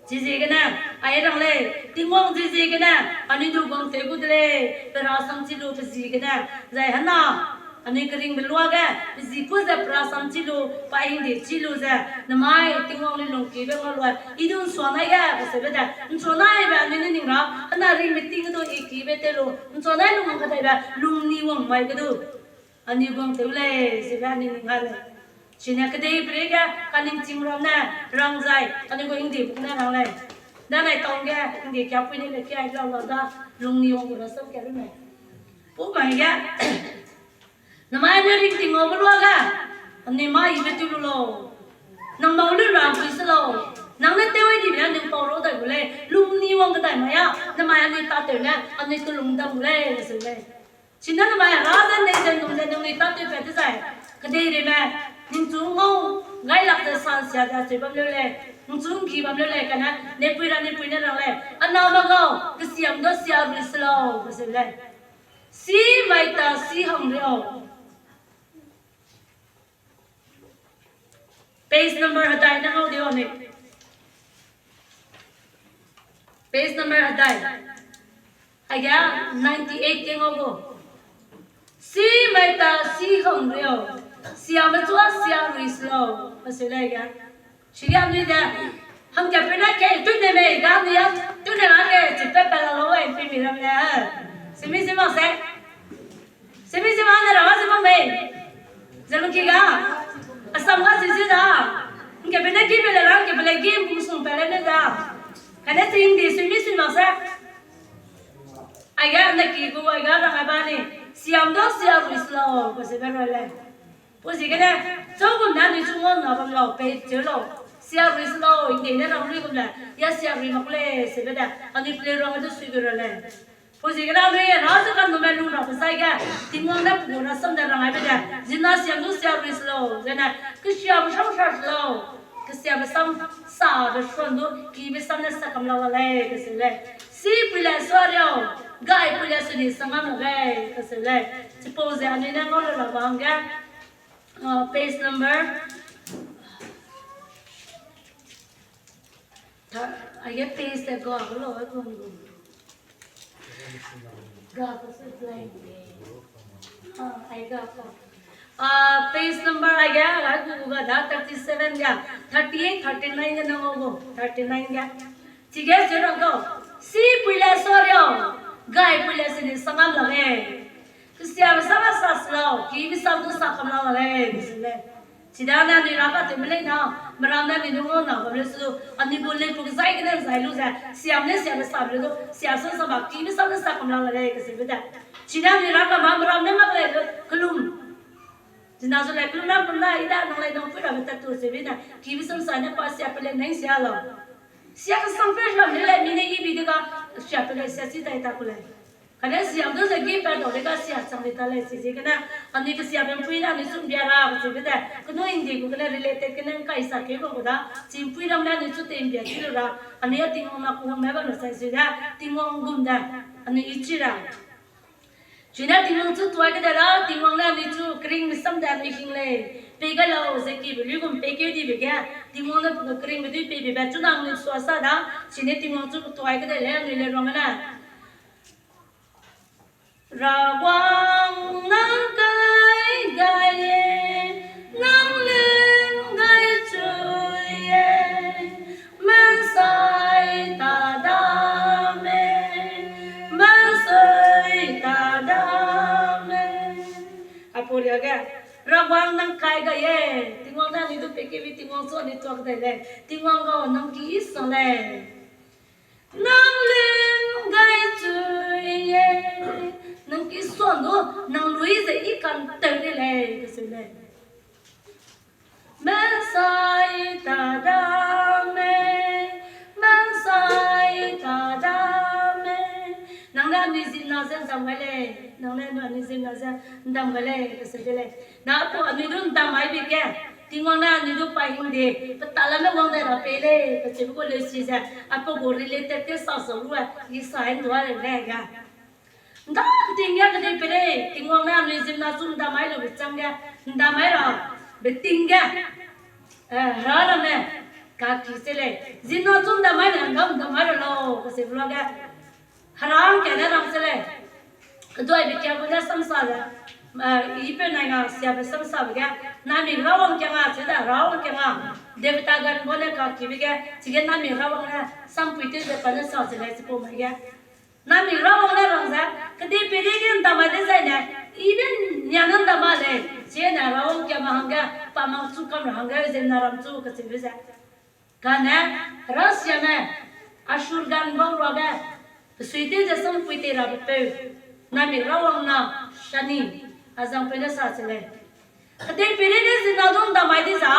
Chiziegene, ai rang lei, Tingwang chiziegene, anui du guang tew gu de lei, perasam chi lu pe ziegene, zai hena, anui keringbe luage, pe zi ku ze perasam chi lu, pa hingde chi lu ze, namai Tingwang lui lungkibe ngau lu, i du nsua nai ge, kaseube ze, nsua naibe anui ne ning ra, hena ringbe ting du i kibe tew lu, nsua nai lung kadaibe, lungni wang mai ge du. Anui guang tew lei, sebe anui ning ha lei. Chine kedei pere ge, kaningching ram ne, rang zai, anui gu hingde bu ne rang lei. Da nai tang ge, hingde kiapui ne le kiai lau lau da, lungni wang gu rasam kia lu mei. Pu mai ge, namai anui ringting ngaube luage, anui mâ ibe tew lu lau. Nang mau lu ra pui se lau. Nang ne tew ai dibe anui pau rau dai gu lei, lungni wang kedai mai a, namai anui tâtew ne, anui kelung dam gu lei, se lei. Chine namai hera ze nei ze num ze nangnui tâtewpat dezai, kedeireime, ningchu ngau, ngailak ze sansia ze acheu bam leu lei, ningchu nggi bam leu lei kane, nepui ra nepui ne rang lei, aname gau, kesiam du sia rui se lau, kacheu lei. Si mai ta si hang riau. Page number hedai ne ngau di ane. Page number hedai. Aige ninety eight ke ngau gu. Si mai ta si hang riau. Siame chua sia rui se lau. Aseu lei ge. Chige anui de, hangkatpeu ne ke, tune mei, ga anui a, tune ma ke, chipe pa la lau, e, pimi ram le. Simi si mak se. Simi si mak ne ra ma si mak mei. Ze lungki ga. Asam ga si si da. Hangkatpeu ne ki pe le ra, hangkatpeu le ki mpung sung pa le ne da. Kane ching di simi si mak se. Aige ne ki gu, aige rang ai ba ni. Siam du sia rui se lau, kaseube ra lei. Pau ziegene, chau gum ne anui chu ngau na bam lau, pei cheu lau. Sia rui se lau, inde ne rang rui gum le, ya sia rui mak lei, sebe de, anui peleu rang du sui gu ra lei. Pau ziegene anui hera ze kanume lung rabe zai ge, Tingwang ne pe gu rasam ne rang aibe de, zina siam du sia rui se lau, zene, kesiabe sam sa se lau, kesiabe sam, sabe suan du, kibe sam ne sa kam lau la lei, kaseu lei. Sipui le sua riau, gaipui le suni sangam la lei, kaseu lei. Chipau ze anui ne ngau lu ra ba hangge, Ah, page number. Tha, aige page te ga lo, a gu gu. Ga ko se blank. Ah, ai ga ko. Ah, page number ai ga, ai gu gu ga da thirty seven ga, thirty eight, thirty nine ga nang au gu, thirty nine ga. Chige se rang kau, si pui le sorry o, gai pui le sini sangam la ge. Kesiabe sa sa slau, kibe sam du sa kam la la lei, kesi le. Chida ne anui ra ka te me lei na, meram ne anui du ngau na bam le su, anui gu le puk zai gene zai lu ze, siam le siabe sa le du, siam sa sa ba, kibe sam du sa kam la la lei, kesi be de. Chida anui ra ka ma meram ne mak lei, kelum. Zina zu lei kelum na kelum na, i da nang lei nang pui rabe tat tu se be na, kibe sam sa ne pa siabe le neng sia lau. Sia kesang pe lam le lei, mi ne i bi de ga, siabe le sia si dai ta ku lei. Kane siam du ze gi pa dau le ga sia chang le ta lei, si ziegene, anui kesiabe mpui ne anui chu mbia ra, kesi be de, kenu Hindi gu gene related gene ngkai sa keu bam gu da, chi mpui ram ne anui chu te mbia chi lu ra, anui a Tingwang na ku hang me bam le sai si de, Tingwang gum de, anui i chi ra. Chine Tingwang chu tuai kede ra, Tingwang ne anui chu keringbe sam de anui hing lei. Pei gai lau ze kibe luigum pei keu dibe ge, Tingwang ne pe gu keringbe dui peibe be chu nang anui sua sa da, chine Tingwang chu tuai kede lei anui le rang ne. Rawang nang kai gai e, nang leng gai chui e, mansai ta dam e, mansai ta dam e. Aipau ria ge, Rawang nang kai gai e, Tingwang ne anui du pei kebi Tingwang chu anui tuak dai lei, Tingwang gau nang ki sa lei. Nang leng gai chui e, nang ki suan du, nang lui ze i kan tew de lei, kesi lei. Mansai ta dam e, mansai ta dam e. Nang ne anui zimna ze ndam gai lei, nang ne anui zimna ze ndam gai lei, kesi de lei. Na aipau anui du ndam ai be ge, Tingwang ne anui du pai hing de, pe talame wang dai ra pei lei, kacheube gu leusi ze, aipau gu related te sa sa lu e, i sa e ndua lei ga. Ndam ting ge kedei pei lei, Tingwang ne anui zimna chu ndam ai lube chang ge, ndam ai ra, beting ge, eh, hera ramme, kaki se lei, zimna chu ndam ai ne, ndam, ndam ai ra lau, kacheube lu ge. Hera hangkat ne rang se lei. Keduaibe kia gu ne samsa ze, eh, i peu nai nga siabe samsabe ge, naimik Rawang kia nga, chide Rawang kia nga, Devita gan gu ne kakibe ge, chige naimik Rawang ne sampui tew ze pa ne sa se lei chipau mai ge. Naimik Rawang ne rang ze, kedei peireige ndam ai dezaine, i be nia ne ndam a lei, chine Rawang kia ma hangge, pa mang chu kam ra hangge, zimna ram chu kacheube ze. Kane, Hera siame, Ashur gan bau ruage, pesui tew ze sampui tei rabe peu, naimik Rawang na, Shani, azangpeu ne sa se lei. Kedei peireige zimna du ndam ai di za,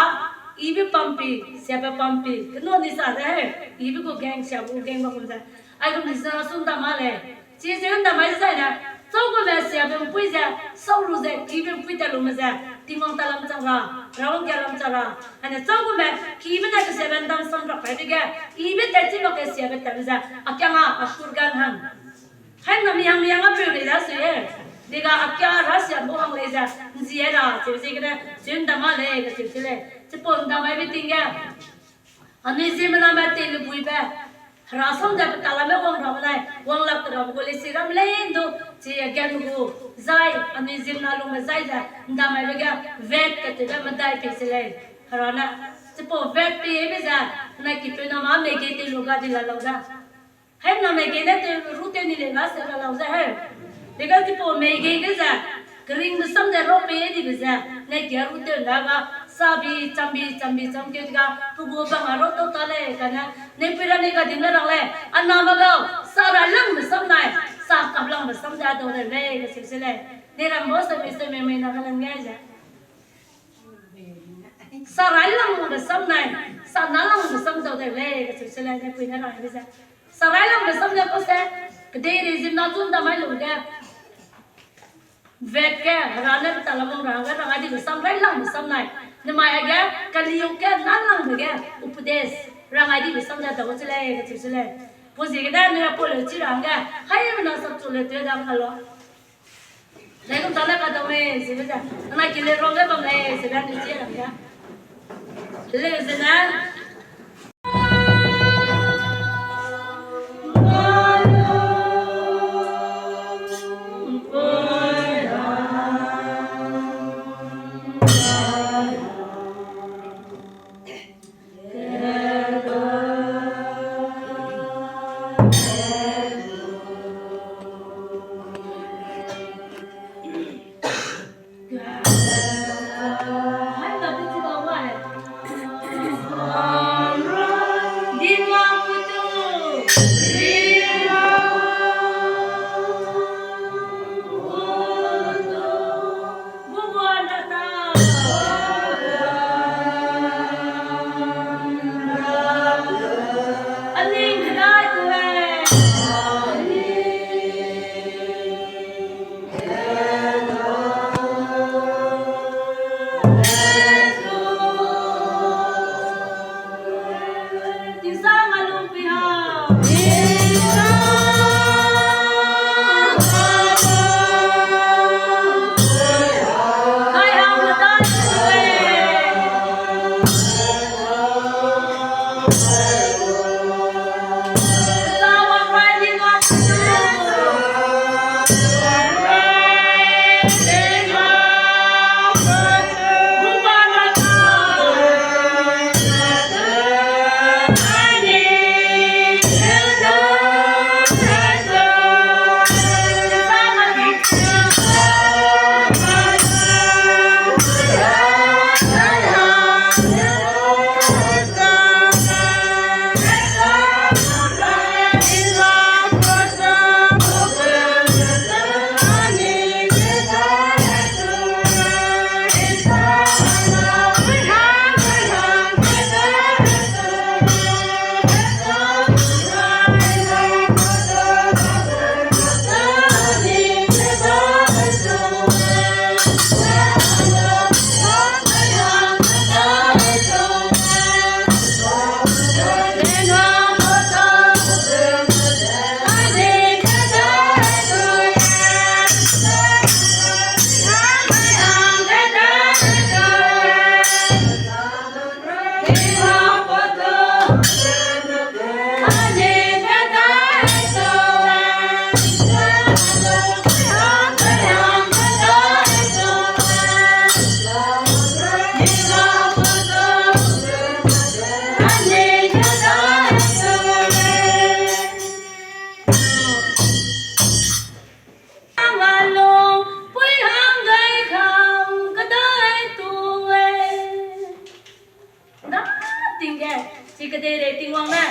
i be pampi, siabe pampi, kenu ni sa ze he, i be gu gang, siabe gu gang ba gum ze. Aigum di zimna chu ndam a lei. Chize ndam ai zaine, chau gume siabe mpui ze, sau lu ze, kibe mpui tat lume ze, Tingwang ta lam chang ra, Rawang kia lam chang ra. Ane chau gume, kibe ne kesiabe ndam sam ra kai dege, i be tat chi mak ge siabe tatbe ze, a kia nga, Ashur gan hang. Haimna mi hang mi hang a peu lei da sui e. Dega a kia Hera siam bu hang lei ze, nzi e ra, cheu ziegene, cheu ndam a lei, kacheu se lei. Chipau ndam aibe ting ge. Anui ziemmename tei le buibe, Hera sam ze pe talame wang rabe nai, wang lak te rabe gu lei si ram lei ndu, chi a gen gu, zai, anui ziemmena lungbe zai ze, ndam aibe ge, vet kacheube medai pei se lei, Hera ne. Chipau vet peibe ze, nai kipeu na ma mei ge tei lu ga di la lau da. Haimna mei ge ne tew ru tew ni lei ga se la lau ze he. Dega chipau mei ge ge ze, keringbe sam ze rau pei dibe ze, nai kia ru tew nda ga, sabi, chambi, chambi, cham keu ga, pe gu bang a rau tau ta lei, kane, ne pui ra ne ga di ne rang lei, a name gau, sa railangbe sam nai, sa kaplangbe sam ze a dau de lei, kacheu se lei. Ne ram bau se mei se mei mei na ga leng ge ze. Sa railangbe sam nai, sa nalangbe sam dau de lei, kacheu se lei, ne pui ne rang de ze. Sa railangbe sam ne kau se, kedei rei ziemmena chu ndam ai lu ge. Vet ge, Hera ne pe talamung ra hangge rang ai dibe sam railangbe sam nai. Nemai aige, Kaliyug ge, nalangbe ge, upadesh, rang ai dibe sam ze dau se lei, kacheu se lei. Pau ziegene, nui a pau leu chi ra hangge, haimena sapchu le tew dang ka lau. Zai kum tane kadau mei, zibe ze. Nana ki le rau le bam lei, zibe ni chi rang ga. Le zene. Da ting ge, chi kedeirei Tingwang ne,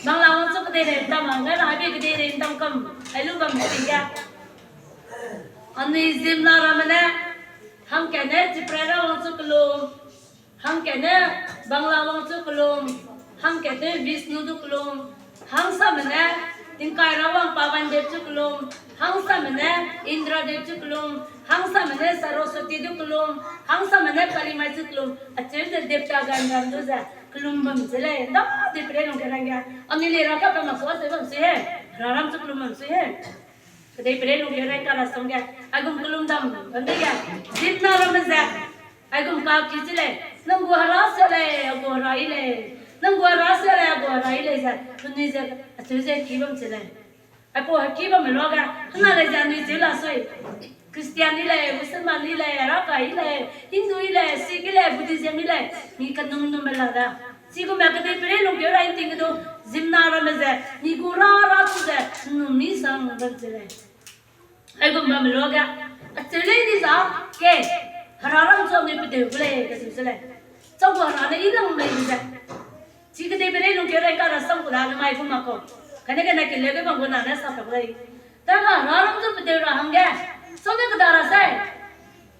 Bangla wangchu kedeirei ’ndam hangge, na haibe kedeirei ’ndam kam, ai lu bam ting ge. Anui ziemmena ramme ne, hangkat ne Tipra ra wangchu kelum, hangkat ne Bangla wangchu kelum, hangkat ne Vishnu du kelum, hangsame ne tingkai ra wang Pawan Dev chu kelum, hangsame ne Indra Dev chu kelum, hangsame ne Saraswati du kelum, hangsame ne Kali Mai chu kelum, acheu ze devta ganram du ze kelum bam ze lei, da dei pere lungkeu rangge, anui lei ra ka pe mak sua ze bam sui he, Hera ram chu kelum bam sui he. Kedei pere lungkeu rang ka rasam ge, aigum kelum dam bam dege, ziemmena ramme ze, aigum ka ki chi lei, nang gu Hera se lei, a gu Hera yi lei, nang gu Hera se lei, a gu Hera yi lei ze, penui ze, acheu ze ki bam chi lei. Aipau heki bamme luage, hena lei ze anui cheu la sui. Christian yi lei, Muslim yi lei, Arakan yi lei, Hindu yi lei, Sikh yi lei, Buddhism yi lei, mi kenum numme la da. Chigumme kedei pere lungkeu ra ’nting ge du, ziemmena ramme ze, mi gu ra ra chu ze, num mi sang bam chi lei. Aigum bamme luage, acheu lei di za, ke, Hera ram chu anui pedeu gu lei, kacheu se lei. Chau gu Hera ne i lang mei ze. Chi kedei pere lungkeu rang ka rasam gu da ne mai gu mak kau. Kane kane keleu ge bam gu na ne sa tak lei. Daga Hera ram chu pedeu ra hangge, sau ne keda ra sei.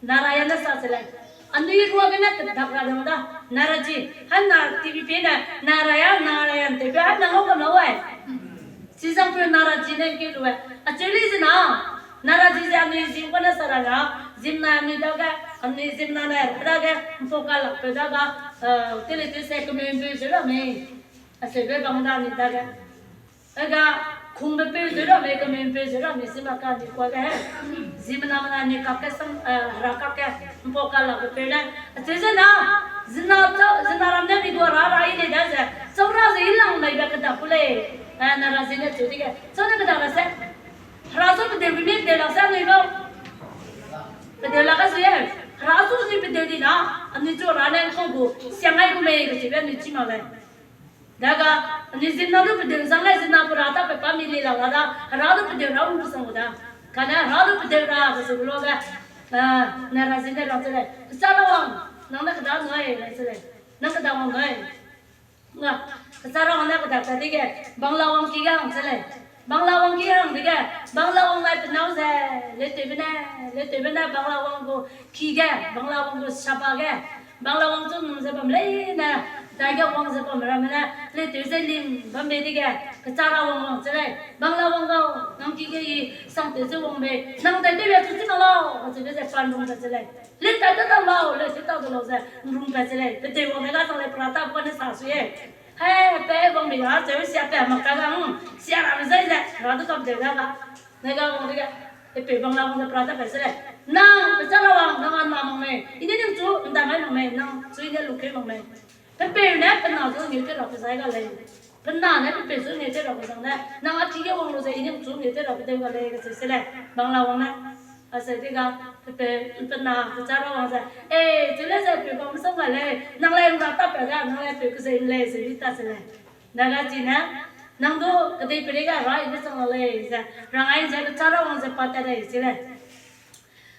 Narayan ne sa se lei. Anui ruagene kedak ra dang da. Naraji, hana TV pe ne, Narayan, Narayan, tewbe hana ngau kam lau ai. Chizangpeu Naraji ne ’ngkeu lu e. Acheu lei zena, Naraji ze anui zing kane sa ra na, ziemmena anui dage, anui ziemmena ne dage, ’mpau kalakpeu dage, eh, tele tese kemeu'mpeu zeu ra mei. Aseube bam da anui dage. Ega, kungbe peu zeu ra mei, kemeu'mpeu zeu ra mei, ziemmena ka anui kuage he. Ziemmename ne anui kakge sang, eh, Hera kakge, ’mpau kalakbe peu ne. Acheu zena, ziemmena, ziemmena ram ne mi gu Hera ra yi lei da ze, chau ra ze i lang mei be keda ku lei. Eh, Naraji ne cheu dege, chau ne keda ra se. Hera chu pedeu be mi pedeu lak se anui bau. Pedeu lak ka sui e. Hera chu anui pedeu di na, anui chu Hera ne ’ngkau gu, siang ai gu mei kacheube anui chi mak lei. Daga, anui zimna du pedeu zang le zimna pera ta pe pa mi li la la da, hera du pedeu ra u sang da. Kane hera du pedeu ra be se lu ge, eh, ne ra zin ne ra se lei. Kechara wang, nang ne keda nui, ra se lei. Nang keda wang nui. Nga, kechara wang ne keda ta dege, Bangla wang ki ge hang se lei. Bangla wang ki hang dege, Bangla wang lai penau ze, leteube ne, leteube ne Bangla wang gu ki ge, Bangla wang gu saba ge, Bangla wang chu num ze bam leine, dai ge wang ze bam ramme ne, leteube ze lim bam bei dege, kechara wang wang se lei. Bangla wang gau, nang ki ge i sangtew ze wang bei, nang dai tewbe chu chi ma lau, kacheube ze pa nrung be se lei. Lin tai ta dau lau, lei tew ta dau lau ze, nrung be se lei. Pedeu wang ne ga sang lei pera ta pa ne sa sui e. He, pe bam bei a, cheu sia pe mak ka ga, hmm, sia rabe zai ze, ra du kam deu ga ga. Ne ga wang dege, pe Bangla wang ze pera ta pe se lei. Nang, kechara wang, nang a na mak mei. I ne ningchu, nda mai mak mei, nang chu i ne lukeu mak mei. Pe peu ne pe na zu ngeu tew ra pe zai ga lei. Pe na ne pe peu zu ngeu tew ra pe zang ne, nang a ki ge wang lu ze i ningchu ngeu tew ra pe deu ga lei kacheu se lei. Bangla wang ne. Aseu dega, pe peu, pe na, kechara wang ze, e, cheu le ze peu bam sam ga lei, nang lei nra ta pe ga, nang lei peu kezei lei ze di ta se lei. Daga chi ne, nang du kedeiperei ga ra i ne chang la lei ze, rangai ze kechara wang ze pa tat dai se lei.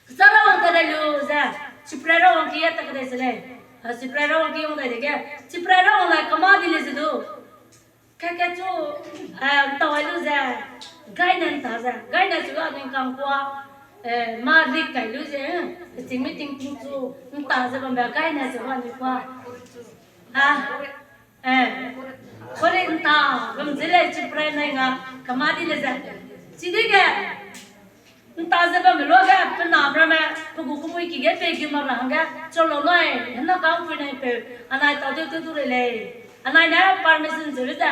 Kechara wang tat dai lu ze, chiprai ra wang ki ge tat kedei se lei. A, chiprai ra wang ki wang dai dege, chiprai ra wang lai kama di lei ze du. Keke chu, eh, ntau ai lu ze, gaine nta ze, gaine chu ga ning kang kua, eh, ma rik kai lu ze, eh, ching mi ting ting chu, nta ze bambe gaine chu ga ni kua. A, eh, kore nta, bam ze lei chiprai nai nga, kama di lei ze. Chidege, nta ze bamme luage, pe nam ramme, pe gu kemui ki ge pe gu mak ra hangge, cholo nai, hena kang pui nai peu, anai tau tew tew du rei lei. Anai ne permission ze ze,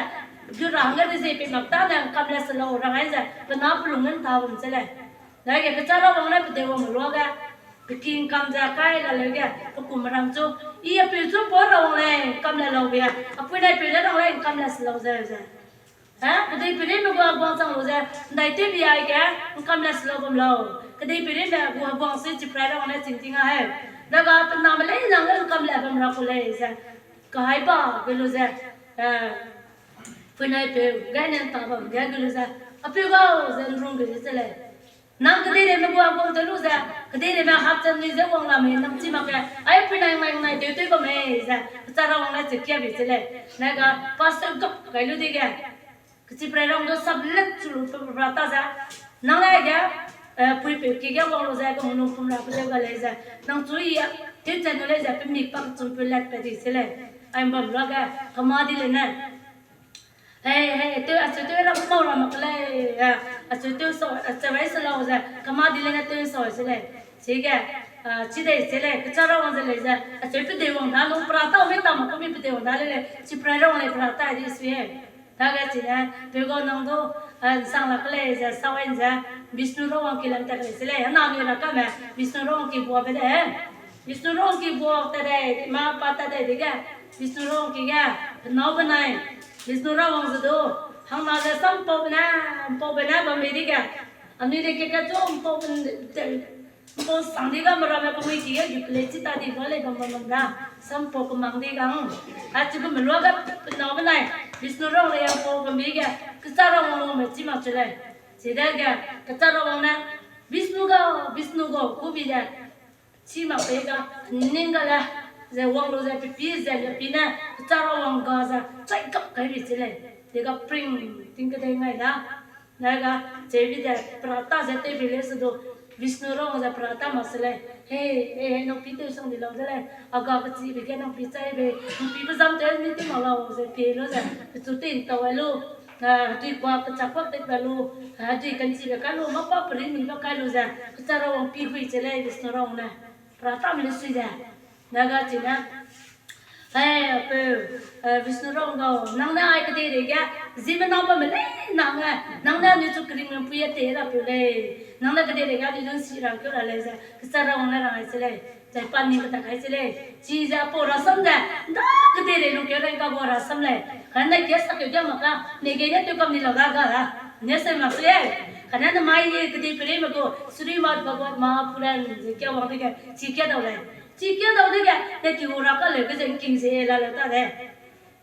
gu ra hangge de ze pe mak ta ne ngkam le se lau, rangai ze, pe na pe lung nta bam se lei. Dage kechara wang ne pe deu wang luage, pe ki ngkam ze kai la leu ge, pe kum ram chu, i a peu chu pa ra wang lei, ngkam le lau ge, a pui nai peu ne rang lei, ngkam le se lau ze ze. Eh, kedeipereime gu heguang chang lu ze, ndai tew bi ai ge, ngkam le se lau bam lau. Kedeipereime gu heguang se chiprai ra wang ne ching ting a heu. Daga pe name lei nang le ngkam le bam ra ku lei ze. Kahai ba ge lu ze, eh, pui nai peu, gaine nta bam ge ge lu ze. A peu gau ze nrung ge ze lei. Nang kedeireime gu heguang tew lu ze, kedeireime hap chang ni ze wang la mei nang chi mak ge, ai pui nai ngai ngai tew tew bam mei ze, kechara wang ne che kia bi che lei. Nai ga pastor gap kai lu dege, kechiprai rang du sap let chu lu pe pe ra ta ze. Nang lei ge, eh, pui peu ki ge wang lu ze, kemulung pum ra pe deu ga lei ze. Nang chu i a, tew chen nu lei ze, pe mik pa kechum peu let pe di se lei. Ai bam luage, kama di lei ne. Hei, hei, tew, acheu tew ra mau ra mak lei, a, acheu tew sa, acheu ai se lau ze, kama di lei ne tew sa se lei. Chige, a, chi dei se lei, kechara wang ze lei ze, acheu pe dei wang da, nung pera ta mei ta mak kemi pe dei wang da lei lei, chiprai ra wang lei pera ta di sui e. Dage chi ne, peu gau nang du, a, nsang lak lei ze, sa wai ze, Vishnu ra wang ki lam tat lei se lei, hena nui ra kame, Vishnu ra wang ki bua be de. Vishnu ra wang ki bua tat dei, ma pa tat dei dege, Vishnu ra wang ki ge, penau benai, Vishnu ra wang ze du, hangna ze sampau bene, mpau bene bam bei dege, anui de keke chu mpau ben, mpau sang di ga meramme kemui ki ge, gu pelei chi ta di ga lei bam bam bam da, sampau kemang di ga, hmm. Achi gu melua ge penau benai, Vishnu ra wang lei mpau bam bei ge, kechara wang wang me chi mak che lei. Chidege, kechara wang ne, Vishnu ga, Vishnu ga, ku bi de, chi mak pei ga, ning ga le, ze wang lu ze, pe pi ze, le pi ne, kechara wang ga ze, chai kap kai bi che lei. Dega pring, ting kedei ngai da. Nai ga, chebi ze, pera ta ze tew bi lei se du, Vishnu ra wang ze pera ta mak se lei. He, he, he, nang pi tew sang di lau de lei. A ga kechibe ge nang pi chai bei, nang pi pe zam tew ni tew mak lau ze, pi lu ze, pechu tew ntau ai lu, a, dui kua kechak kua tew pa lu, a, dui kanchibe kai lu, mâ pa peri ni ba kai lu ze, kechara wang pi hui che lei, Vishnu ra wang ne. Pera ta me le sui ze. Nai ga chi ne, Ai, peu, eh, Vishnu ra wang gau, nang ne ai kedeirei ge, ziemmena bamme lei nang e, nang ne anui chu keringme pui e tei rapeu lei, nang ne kedeirei ge anui dun si rangkeu ra lei ze, kechara wang ne rang ai se lei, zai pa ning ketak ai se lei, chize apau rasam ze, nda kedeirei lungkeu rang ka gua rasam lei, kane kia sakeu dia mak ka, ne gei ne tew kam ni lau da ga da, ne se mak se e, kane ne mai ye kedeipereime gu, Srimad Bhagavad Mahapuran ze kia wang dege, chi kia dau lei. Chi kia dau dege, ne ki gu ra ka leu ge ze ngking ze la leu ta de.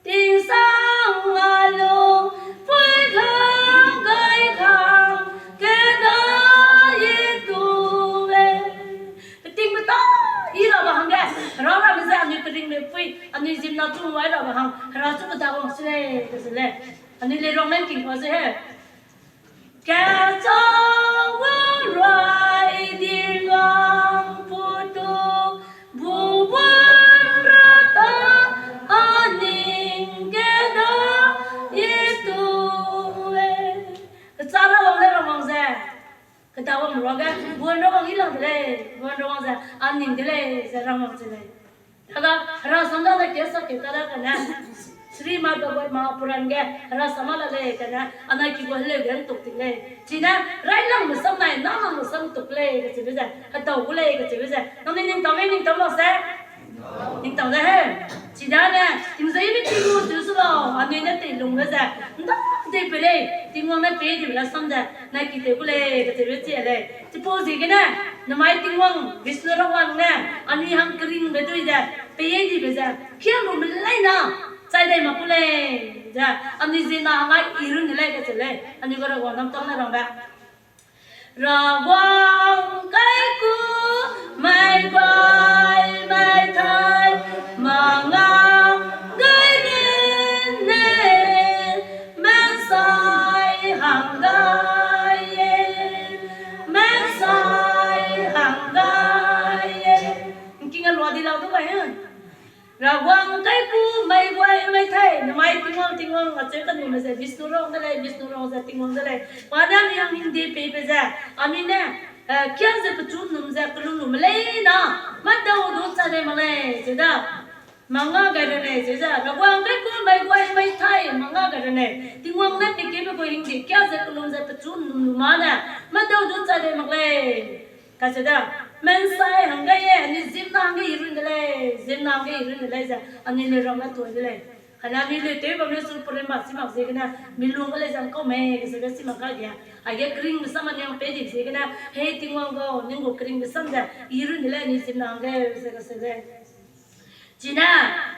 Tingsang a lung, pui kang, gai kang, keda ye tu e. Peting peta, i rabe hangge, hera rabe ze anui keringbe pui, anui zimna chu wai rabe hang, hera chu keda wang se lei, kese lei. Anui lei rong lei king pa se he. Kachau wang ruai di lang putu, bu wang ra ta a ning keda ye tu e. Kachara wang le ra wang ze. Keda wang ruage, bu wang ra wang i lang de lei, bu wang ra wang ze, a ning de lei, ze ra wang ze lei. Daga, hera sam da na ke sa ke ta da kane. Srimad Bhagavatam Mahapuran ge, hera sam la lei kane, anai ki gu heleu ge ntuk ting lei. Chine, railangbe sam nai, nalangbe sam ntuk lei, kacheube ze, hedau gu lei, kacheube ze. Nangnui ning tau mei, ning tau lau se? Ning tau de he. Chidane, tingzeibe Tingwang chu su lau, anui ne teilungbe ze, nda tei pe lei, Tingwang ne pei dibe la sam ze, nai ki tei gu lei, kacheube chi lei. Chipau ziegene, namai Tingwang, Vishnu Rawang ne, anui hang keringbe dui ze, pei dibe ze, kiam lu me lei na, chai dai mak gu lei, ze, anui ziemmena hang ai i run de lei, kacheu lei, anui ga Rawang nam tang ne rangbe. Rawang kai ku, mai guai, mai thai, manga gai ren ne, mansai hang gai e, mansai hang gai e. Ngking a lua di lau du gai e. Rawang kai ku, mai guai, mai thai, namai Tingwang, Tingwang, acheu kanume ze, Vishnu Rawang de lei, Vishnu Rawang ze, Tingwang de lei. Pa ne anui hang hingde peibe ze, anui ne, eh, kiang ze pechu num ze, kelum num lei na, madau du chai dai mak lei, ze da. Manga gai ren ne, ze ze, Rawang kai ku, mai guai, mai thai, manga gai ren ne. Tingwang ne pekebe gu hingde, kiang ze kelum ze, pechu num num ma ne, madau du chai dai mak lei. Kacheu da, mansai hang gai e, anui ziemmena hangge i run de lei, ziemmena hangge i run de lei ze, anui lei rangme tuai de lei. Kane anui lei tew bam lei su pere mak si mak ziegene, mi lung ge lei zang kau mei, kacheube si mak ka dia. Aige keringbe sam anui hang pei di ziegene, hei Tingwang gau, ning gu keringbe sam ze, i run de lei anui ziemmena hangge, ze kacheu lei. Chine,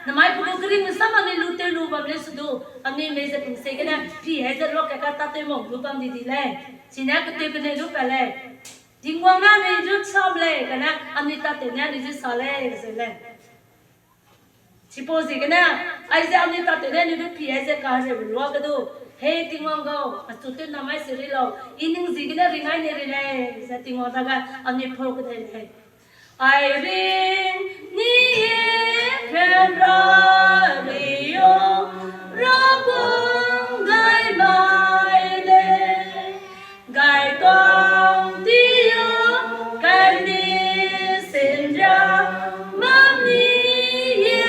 namai pe gu keringbe sam anui lu tew lu bam lei su du, anui mei ze pum ziegene, pi hei ze luak ka ka tatew mau lu bam di di lei. Chine, ketew kenei lu pa lei. Tingwang ne anui zu cham lei, kane anui tatew ne anui zu sa lei, kacheu lei. Chipau ziegene, aize anui tatew ne anui du pi aize kahereube luage du, hei Tingwang gau, achu tew namai seri lau, i ning ziegene ring ai nei rei lei, ze Tingwang dage anui pau kedei lei. Ai ring ni e pen ra ri o, Rawang gai mai lei. Gaikang ti o, kani sindia, mami ye,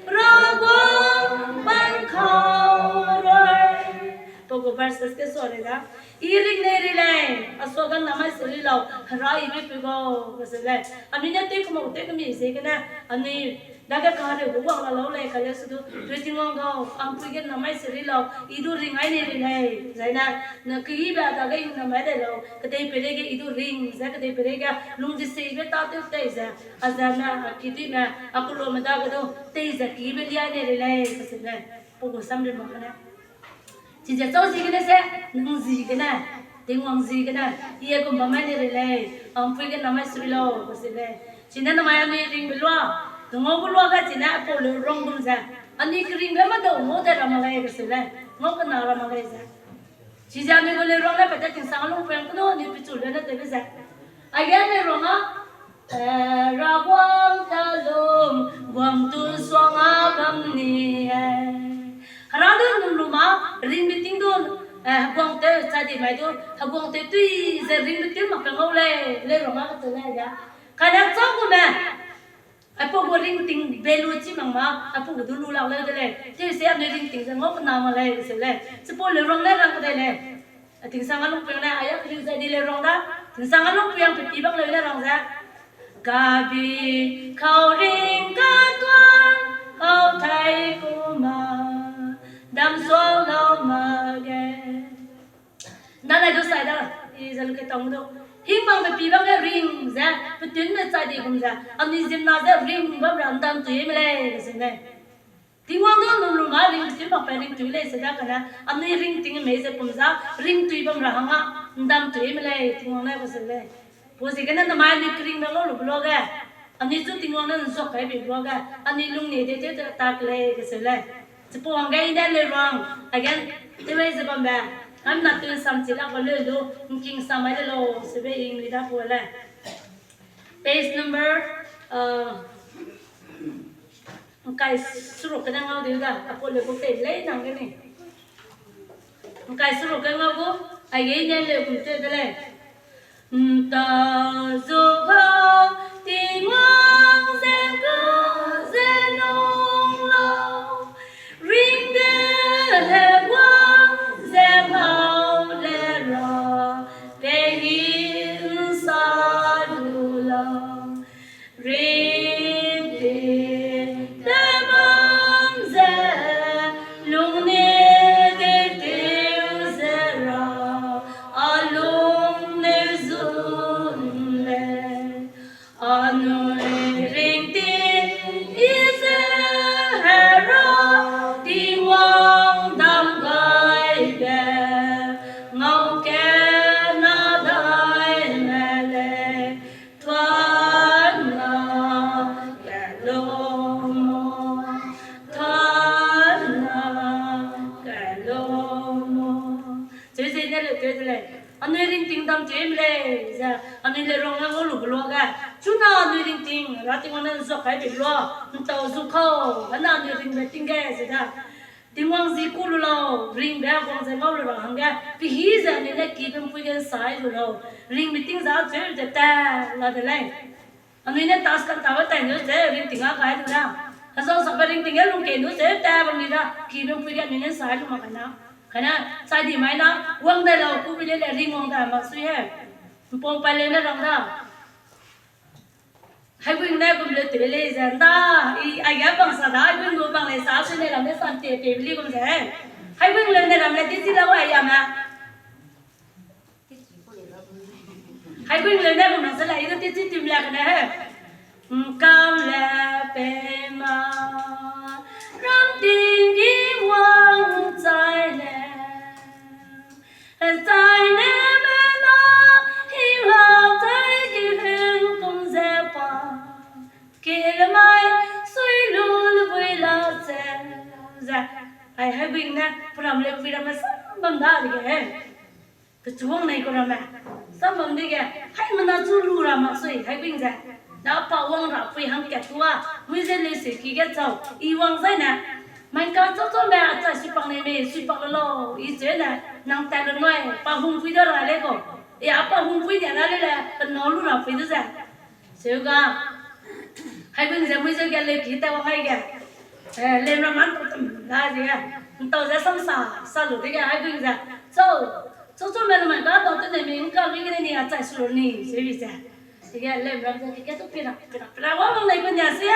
Rawang ban kau roi. Pau gu verses ge sua lei da. I ring nei rei lei, a sua ga namai seri lau, hera i be pe gau, kacheu lei. Anui ne tew kemau tew kemi ziegene, anui dage kahereube wang la lau lei, kale su du, tui Tingwang gau, ampui ge namai seri lau, i du ring ai nei rei lei, zaine, na keyibe dage i namai dai lau, kedei peireige i du ring, ze kedei peireige, lung diseibe tatew tei ze, a zeme, a kiduîme, a kelume dage du, tei ze keyibe liai nei rei lei, kacheu lei, pau gu samri mak gene. Chize chau ziegene se, nang ziegene, Tingwang ziegene, i e kum bam mai nei rei lei, ampui ge namai seri lau, kacheu lei. Chine namai anui ringbe lua, ngau gu luage chine apau leu rang gum ze, anui keringbe madau ngau de ra mak lei, kacheu lei, ngau kena ra mak lei ze. Chize anui gu leu rang le pa te tingsang a lungpui hang kenu anui pechu leu ne tewbe ze. Aige leu rang a, eh, Rawang ta lum, guang tu suang a bam ni e. Hera du num lu ma, ringbe ting du, eh, heguang tew chai di mai du, heguang tew tui ze ringbe ting mak pe ngau lei, leu rang a kacheu lei ya. Kane chau gume, aipau gu ringting be lu chi mak ma, aipau gu du lu lak leu de lei. Tewse anui ringting ze ngau kena mak lei, kacheu lei. Chipau leu rang ne rang kedei lei. A tingsang a lungpui hang ne, a ya keliu ze di leu rang da. Tingsang a lungpui hang pe pi bak leu ne rang ze. Gabi kau ring katuan, kau thai ku ma, dam suau lau mak ge. Nda nai du sai da, i ze lu ke tang du. Hingmang pe pi bak ge ring ze, petunbe chai di gum ze, anui ziemmena ze ring bam ra ndan tui me lei, ze lei. Tingwang du num lum ga ringtui mak pe ringtui lei se da kane, anui ringting mei ze pum za, ringtui bam ra hang a, ndam tui me lei, Tingwang ne kacheu lei. Pau ziegene namai anui keringbe ngau lu be luage, anui chu Tingwang ne nzuak kai be luage, anui lungnie de tew ta ke lei kacheu lei. Chipau hangge i ne leu rang, again, tew lei ze bambe, ngamna tew sam chi lak ba leu lu, ngking sam mai le lau, sebe i nui da pau lei. Page number, uh, ngkai seruk kene ngau diu da, apau le gu pei lei nang gene. Ngkai seruk ke ngau gu, aige i ne leu gum tew de lei. Nta zu ga Tingwang ze ga ze nung lau, ring de heguang ze ngau le ra, pei hing sa du lau. Ringting te bam ze, lungnie de tew ze ra, a lung ne zun lei. Anui ringting i ze Hera Tingwang dam gaibe, ngau kena dai me lei. Tuana kelomo, tuana kelomo. Cheu ze ne leu tew de lei. Anui ringting dam tew me lei ze, anui le rang ngau lu be luage, chuna anui ringting Hera Tingwang ne nzuak kai be lua, ntau zu kau, hena anui ringbe ting ge ze da. Tingwang zi ku lu lau, ringbe guang ze ngau lu ra hangge, pehî ze anui ne kibe mpui ge nsai lu lau, ringbe ting za cheu ze ta la de lei. Anui ne task kan tabe tai nu ze ringting a kai du da. Hezau sakbe ringting ge lungkeu nu ze ta bam di da, kibe mpui ge anui ne nsai lu mak kai na. Kaine, chai di mai na, wang dai lau ku bi le le ringwang dai mak sui he. Mpong pai leu ne rang da. Haiguing ne gum leu tew lei ze nda, i, aige bang sa da, Haiguing gu bang lei sa, sui ne ram ne san te pe bi li gum ze. Haiguing leu ne ram le ti chi lau ai ya me. Haiguing leu ne gum na se lei, i du ti chi tim le kane he. Nkam le pei ma, ram ting gi wang chai ne. Chai ne me na, hing hau chai ki hing kum ze pa. Ki le mai, sui lu lu bui la ze. Ze, ai Haiguing ne, peram le pui ramme sam bam da dege he. Kechuang nei ku ramme. Sam bam dege, haimena chu lu ra mak sui, Haiguing ze. Da pa wang ra pui hangkat tua, mui ze leu se ki ge chau, i wang zai ne. Mai ka chau chau me, achai sui pak nei me, sui pak le lau, i ze ne, nang tat le nui, pa hung pui da ra lei kau. I a pa hung pui dia na le le, pe nâu lu ra pui du ze. Seu ga, Haiguing ze mui ze ge leu ki ta wang ai ge. Eh, leu ra man tum la ze ge. Ntau ze sam sa, sa lu dege Haiguing ze. Chau, chau chau me lu mai ka dau te ne mi ngka lui gene ni achai su lu ni, seu bi ze. Dege leu ram ze ke ke tu pira, pira, pira wang wang nei ku nia se.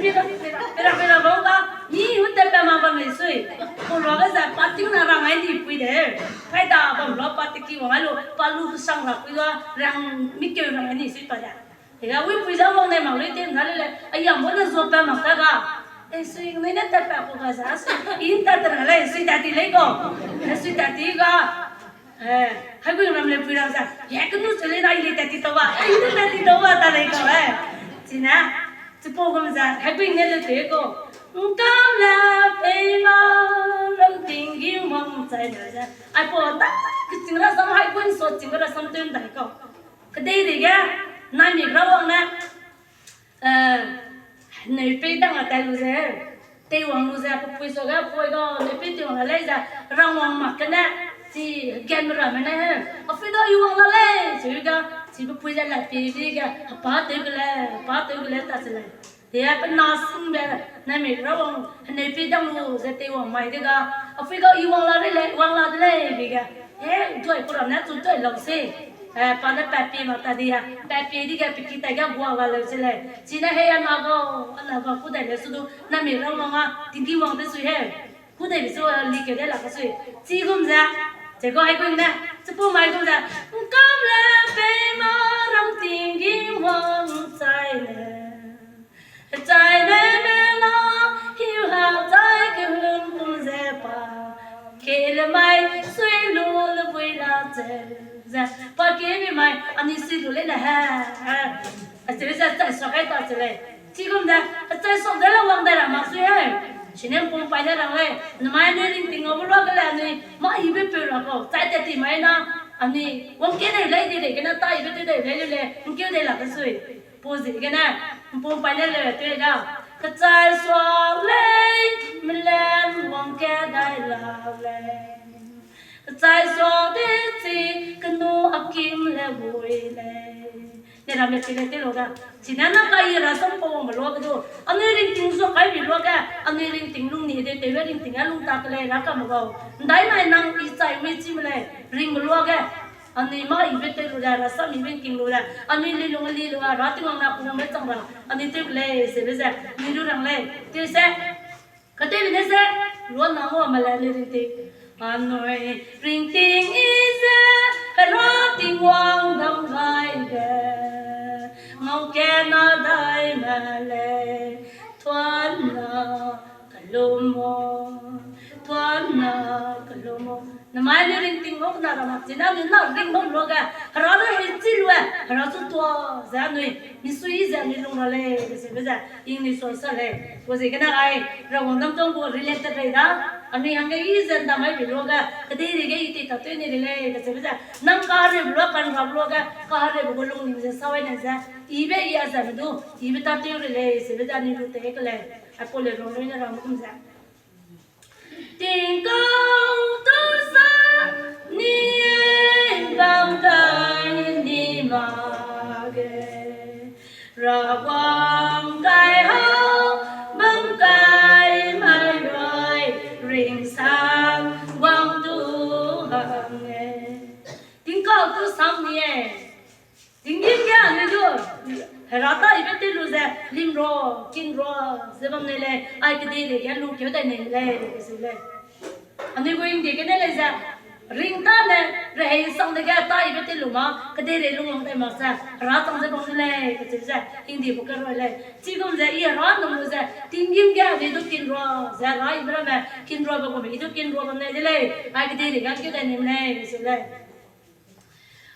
Pira, pira, pira, pira wang ba, mi hu te pe ma bam lei sui. Ku ra ge ze pa ting na rang ai ni pui de. Kai da bam lu pa te ki wang ai lu, pa lu sang ra pui ga, rang mi keu rang ai ni sui pa de. Ega wi pui za wang nei mak lui te na le le, a yam bo ne zo pe mak ta ga. E sui nui ne tat pa ku ga za sui, i tat te ra lei, sui tat ti lei kau. E sui tat ti ga. Eh, Haiguing ram le pui ram za. Ye ke nu se le na i le tat ti tau ba. I le tat ti tau ba ta lei kau, eh. Chine, chipau gum za, Haiguing ne le te kau. Nkam le pei ma, ram ting gi wang chai le ze. Aipau ta, keching ra sam Haiguing so ching ra sam tun dai kau. Kedei dege, naimik Rawang ne, eh, neupei dang a tai lu ze, teiwang lu ze, pe pui suage, pui ga, neupei teiwang a lei ze, Rawang mak gene, chi gen ramme ne he, a pui da i wang la lei, chi ga, chi pe pui ze la pi di ge, a pa tew ge lei, a pa tew ge lei ta se lei. Dia pe na singbe, naimik Rawang, neupei dang lu ze teiwang mai de ga, a pui ga i wang la rei lei, wang la de lei, bi ge. E, dui ku ram ne chu dui lau se. Eh, pa ne pat pie mak ta di a, pat pie di ge pe ki tai ge gua ga leu se lei. Chine hei a na ga, a na ga ku dai leu su du, naimik Rawang a, tinggi wang de sui he. Ku dai be su, eh, li keu de la ka sui. Chi gum ze, chi gu Haiguing ne, chipau mai gum ze, nkam le pei ma ram ting gi wang chai le. Chai le me na, hiu ha Kele mai, sui lu le bui la ze, ze, pa kebe mai, anui sui lu le ne he, he. Acheube ze chai sua kai ta che lei. Chigum ze, achai sua de le wang dai ra mak sui he. Chine ’mpum paî ne rang lei, namai anui ringting ngau be luage le anui, mâ yibe peu ra kau, chai tat ti mai na, anui, wang ke nei lei di lei, gene ta yibe tew dai lei le, ’ngkeu dei la ke sui. Pau ziegene, ’mpum paî ne le tew da. Kechai sua lei, melem wang ke dai la lei. Kechai sua de chi, kenu a kim le bui lei. Ne ramme chi le tew lu da. Chine na kai rasam pau wangbe luage du. Anui ringting sua kai bi luage, anui ringting lung ni de tewbe ringting a lung ta ke lei ra ka me gau. ’Ndai nai nang i chai mei chi me lei, ringbe luage. Anui mâ yibe tew lu da, rasam yibe ’ngking lu da. Anui lilung li lu a, ra Tingwang na pungme chang ra. Anui tew ke lei, sebe ze, anui lu rang lei. Tew se, katewbe ne se, luana ngau me le anui ringting. Anui ringting i ze, Hera Tingwang dam gai ge, ngau kena dai me lei, tuanna kelum o, tuanna kelum o. Namai anui ringting ngau kena ra mak chi na, anui na ring bam luage, Hera du hei chi lu e, Hera chu tua ze anui, misui ze anui lung ra lei, sebe ze, English sua sa lei. Pau ziegene ai, Rawang dam tong gu related rei da, anui hangge i ze ’ndamai bi luage, kedeirei ge i tei ta tew ni rei lei, sebe ze, nang kahereube lua kan ra luage, kahereube gu lungning ze sa wai ne ze, ibe i a ze me du, ibe ta tew rei lei, sebe ze anui lu tei ke lei, aipau le rang rei ne rang kum ze. Tingkau tu sa ni bam kai ni ma ge, Rawang kai hau bam kai mai rui, ringsang wang tu hang e. Tingkau tu sang ni e. Tinggîm ge anui du, Hera ta ibe tew lu ze, limrua, kinrua, ze bam nei lei, ai kedeirei ge lungkeu dai nei lei, ze lei. Anui gu hingde gene lei ze, ring tâne, rehei sang dege ta ibe tew lu ma, kedeirei lungwang dai mak ze, Hera chang ze bam de lei, ze ze, hingde bu keroi lei. Chigum ze, i Hera num lu ze, tinggîm ge anui du kinrua, ze Hera ibe ramme, kinruabe gume, i du kinrua bam nei de lei, ai kedeirei ge keu dai nei lei, ze lei.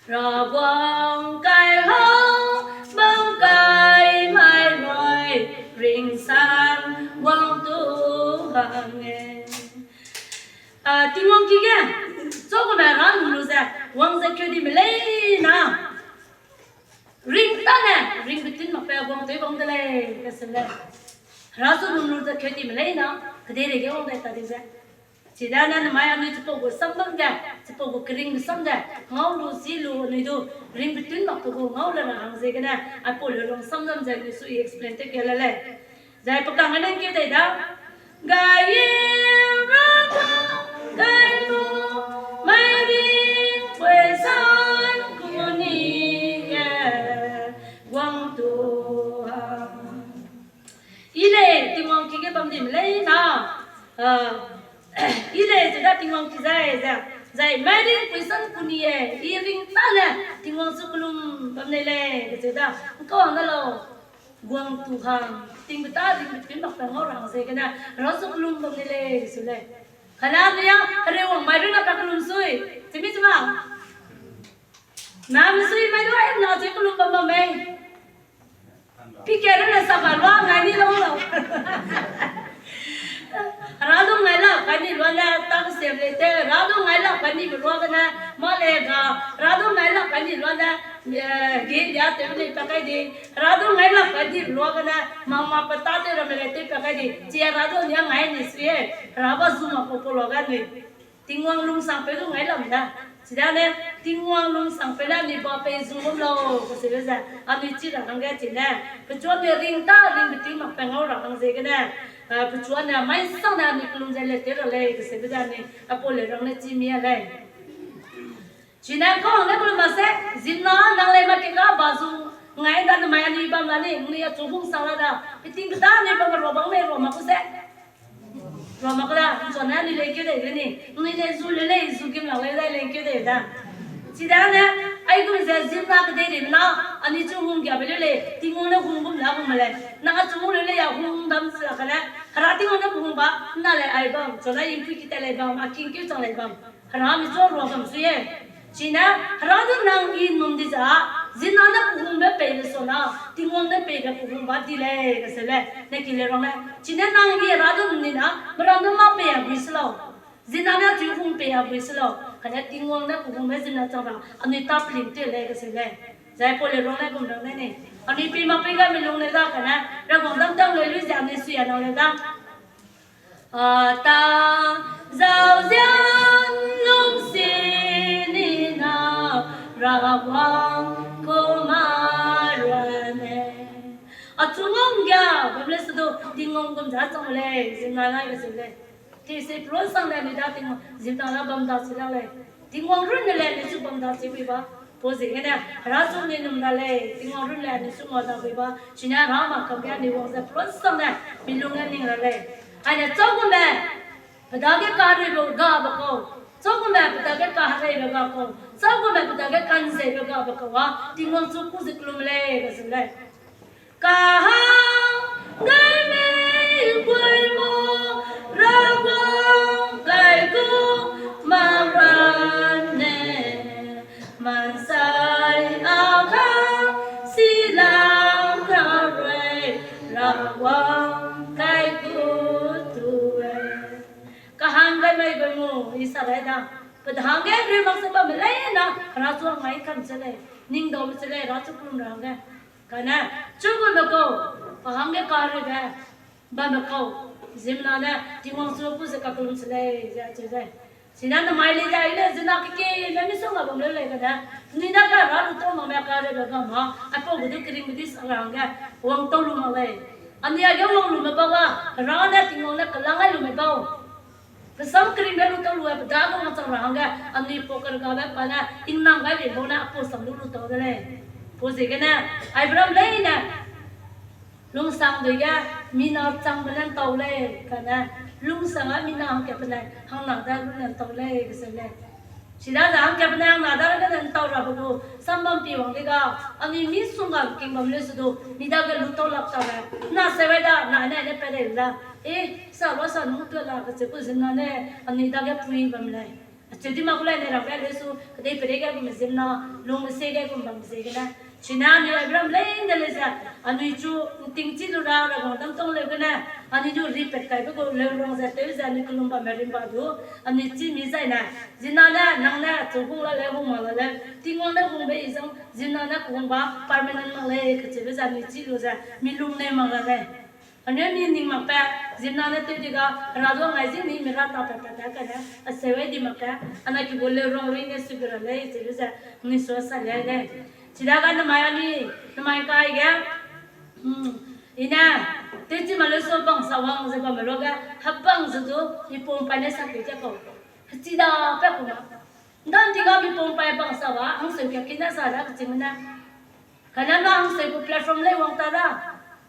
Rawang kai hau, bam kai mai rui, ringsang wang tu hang e. A, Tingwang ki ge, chau gume Hera num lu ze, wang ze keu dime lei na. Ring tâne, ring betun makbe wang tew bam de lei, kese lei. Hera chu num lu ze keu dime lei na, kedeirei ge wang dai ta di ze. Chidane namai anui chipau gu sam bam ge, chipau gu keringbe sam ge, ngau lu, si lu, anui du, ring betun makbe gu ngau le ra hang ziegene, aipau le rang sam bam ze anui sui explain tew ke le lei. Zai pe kang ne keu dai da, gai ra, gai lu, mai ring pui san ku ni e, wang tu ha. I lei Tingwang ki ge bam dime lei na, a, i lei ze da Tingwang ki zai ze, zai mai ring pui san ku ni e, i ring tâne, Tingwang chu kelum bam nei lei, ze da, ’ngkau hang da lau, guang tu hang, tingbe ta ring betun makbe ngau ra hang ziegene, Hera chu kelum bam nei lei, ze lei. Kane anui a, hereu wang mai rui na pa kelum sui, chimi chima. Name sui mai du ai na ze kelum bam bam mei. Pike rune sa ba lua ngai ni lu lau. Hera du ngai lak kai ni lua ne ta kesem lei te, Hera du ngai lak kai ni be luagene, mâ le ga, Hera du ngai lak kai ni lua ne, eh, ge dia tew nei pa kai di, Hera du ngai lak kai ni be luagene, mâ mâ pe ta tew ramme lei tew pa kai di, chi Hera du nia ngai ni sui e, Hera ba zu mak pau pau luage anui. Tingwang lungsangpeu du ngai lam da. Chidane, Tingwang lungsangpeu ne anui ba pei zu bam lau, kaseube ze, anui chi ra hangge chine. Pechu anui ring ta, ring betun makbe ngau ra hang ziegene. A, pechu ane, mai sang ne anui kelum ze le tew ra lei, kaseube ze anui, aipau le rang ne chi mi a lei. Chine kau hangge kelum mak se, zimna nang lei mak ke ga ba zu, ngai da namai anui bam la ni, anui achu hung sang la da, peting peta anui bam rua bang mei rua mak ku se. Rua mak da, nchuane anui lei keu dei de ni, anui lei zu le lei, zu gim lak lei dai lei keu dei da. Chidane, aigum ze zimna kedei de na, anui chu hung giabe le lei, Tingwang ne hung gum la hung me lei. Nang achu hung le lei ya hung dam se la kane, Hera Tingwang ne pe hung ba, na lei ai bam, chuna impui ki ta lei bam, a king keu chang lei bam. Hera mi chu rua bam sui e. Chine, Hera du nang i num di za, zina ne pe hungbe pei le so na, Tingwang ne pei le pe hung ba di lei, kase le, ne ki le rang le. Chine nang i Hera du num di na, meram du ma pei a gui se lau. Zina ne chu hung pei a gui se lau. Kane Tingwang ne pe hungbe zina chang ra, anui ta peling te lei, kase lei. Zai Paul le rang le gum rang le ni. Anui pi ma pei ga mi lung le da kane, ra gum dam dam le lui ze anui sui a nang le da. A ta zau zian lung si ni na, ra wang ko ma rua ne. A chu ngam ga, bam le se du, Tingwang gum za chang lei, zina nai ga se lei. Ti se pro sang le ni da Tingwang, zina la bam da se la lei. Tingwang run ne le ni chu bam da se bui ba. Pau ziegene, Hera chu ni num da lei, Tingwang run le ni chu ngau da bui ba. Chine Hera ma kam ga ni wang ze pro sang le, mi lung ne ning ra lei. Aine chau gume, pe dage kahereibe ga be kau. Chau gume, pe dage kahereibe ga kau. Chau gume, pe dage kanzeibe ga be kau a, Tingwang chu ku ze kelum lei, ga zeu lei. Kahang gai mei guai mo, ra guang kai gu mak ra ne. Mansai a ka silang ka rei, ra guang kai gu tu e. Kahang gai mei guai mo, i sa rai da. Pe da hangge rei mak se bamme lei na, Hera chu ngai kam se lei. Ning dau se lei, Hera chu kelum ra hangge. Kane, chu gu me kau, pa hangge kahereibe, bamme kau, ziemmena ne, Tingwang chu ku ze kakellum se lei, ze acheu lei. Sina namai lei ze, aine, zina kekeme misongga bam leu lei kane, penui dage Hera lu tau makme kahereibe ga ma, aipau gu du keringbe di sa ra hangge, wang tau lu mak lei. Anui age wang lume bau ga, Hera ne Tingwang ne kelang gai lume bau. Pe sam keringbe lu tau lu e, pe dage wangchang ra hangge, anui pau kergabe pa ne, ingnam gai bei bau ne, apau sam lu lu tau de lei. Pau ziegene, aibe ram leine, lungsang dui ge, mina changbe ne ntau lei, kane, lungsang a mina hangkat penai, hangna da lu ne ntau lei, kase lei. Chidaze hangkat penai hangna da lu ne ntau rabe gu, sam bam pi wang de ga, anui misongga king bam leu se du, mi dage lu tau lak ta le, na se wai da, na ne ne pat dei da, e, sa lu sa nung tua la, kacheu gu ziemmena ne, anui dage pui bam lei. Acheu di mak gu lei ne rangbe leu su, kedei peireige gume ziemmena, lungme siege gum bam ziegene. Chine anui aibe ram leine lei ze, anui chu ntingchi lu ra, ra guang dam tong leu gene, anui du ripat kaibe gu leu rang ze tew ze anui kellum bamme rimba du, anui chî mi zai ne, ziemmena ne, nang ne, chu hung la leu, hung mak la leu, Tingwang ne hungbe i zang, ziemmena ne kehungba permanent mak lei, kacheube ze anui chî lu ze, mi lung nei mak la lei. Anui mi ning makbe, ziemmena ne tew di ga, Hera du ngai zi ni mi ra ta ta ta ta kane, aseu ai di mak ge, ana ki gu leu rang lui ne sube ra lei, cheube ze, anui sua sa lei lei. Chidaga namai anui, namai kai ge, i ne, tewchi ma leu su bang sa wang ze bamme luage, hebang ze du, mi pum pai ne sa keu tia kau. Hechi da pe ku ma. Ndan di ga mi pum pai bang sa ba, hangseu kia kina sa da kechîngme ne. Kane na hangseu gu platform lei wang ta da.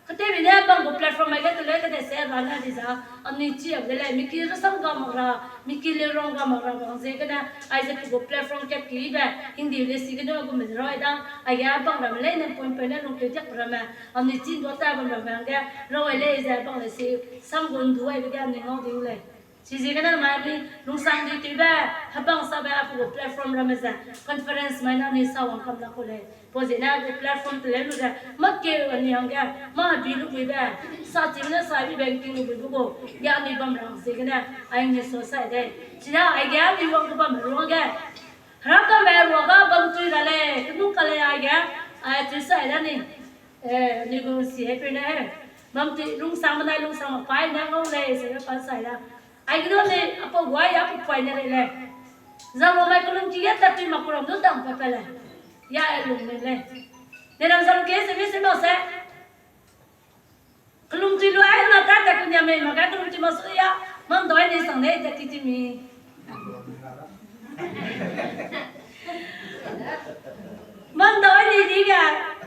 Ketewbi ne bang gu platform mai ge teleu kede se ra ne di za, anui chi a de lei, mi ki rasam ga mak ra, mi ki leu rang ga mak ra bang ziegene, aize pe gu platform kat kibe, Hindi le si gene gu me roi da, aige bang ramme leine point point ne lungkeu diak ramme, anui chi ndua ta bam ramme hangge, rau ai lei ze bang le si, sam gu ndu aibe ge anui ngau di u lei. Chiziegene namai anui lungsang di tewbe, hebang sabe a pe gu platform ramme ze, conference mai ne anui sa wang kam la ku lei. Pau ziegene gu platform teleu lu ze, mâ keu anui hangge, mâ hebi lu buibe, sa chibe ne sa bibe ngking lu buibe gu, ge anui bam ra ziegene, ai anui sua sai dei. Chine aige anui wang gu bam ruage, Herakame ruage bam tui ra lei, kenung ka lei aige, ai tui sai da ni. Eh, anui gu si hepeu ne, bam tui lungsang benai lungsang mak pai ne ngau lei, se pa sai da. Aigene lei, apau guai a pe pui ne rei lei. Zalomai kelum ki ge tat tui mak kuram du dang pe pe lei. Ya e lung ne lei. Ne ram zalum ki se mi se mak se. Kelum tui lu ai na ta ta ku nia mei mak ge kelum tui mak su ya. Mam doi ne sang ne tat ti ti mi. Mam doi ne di ge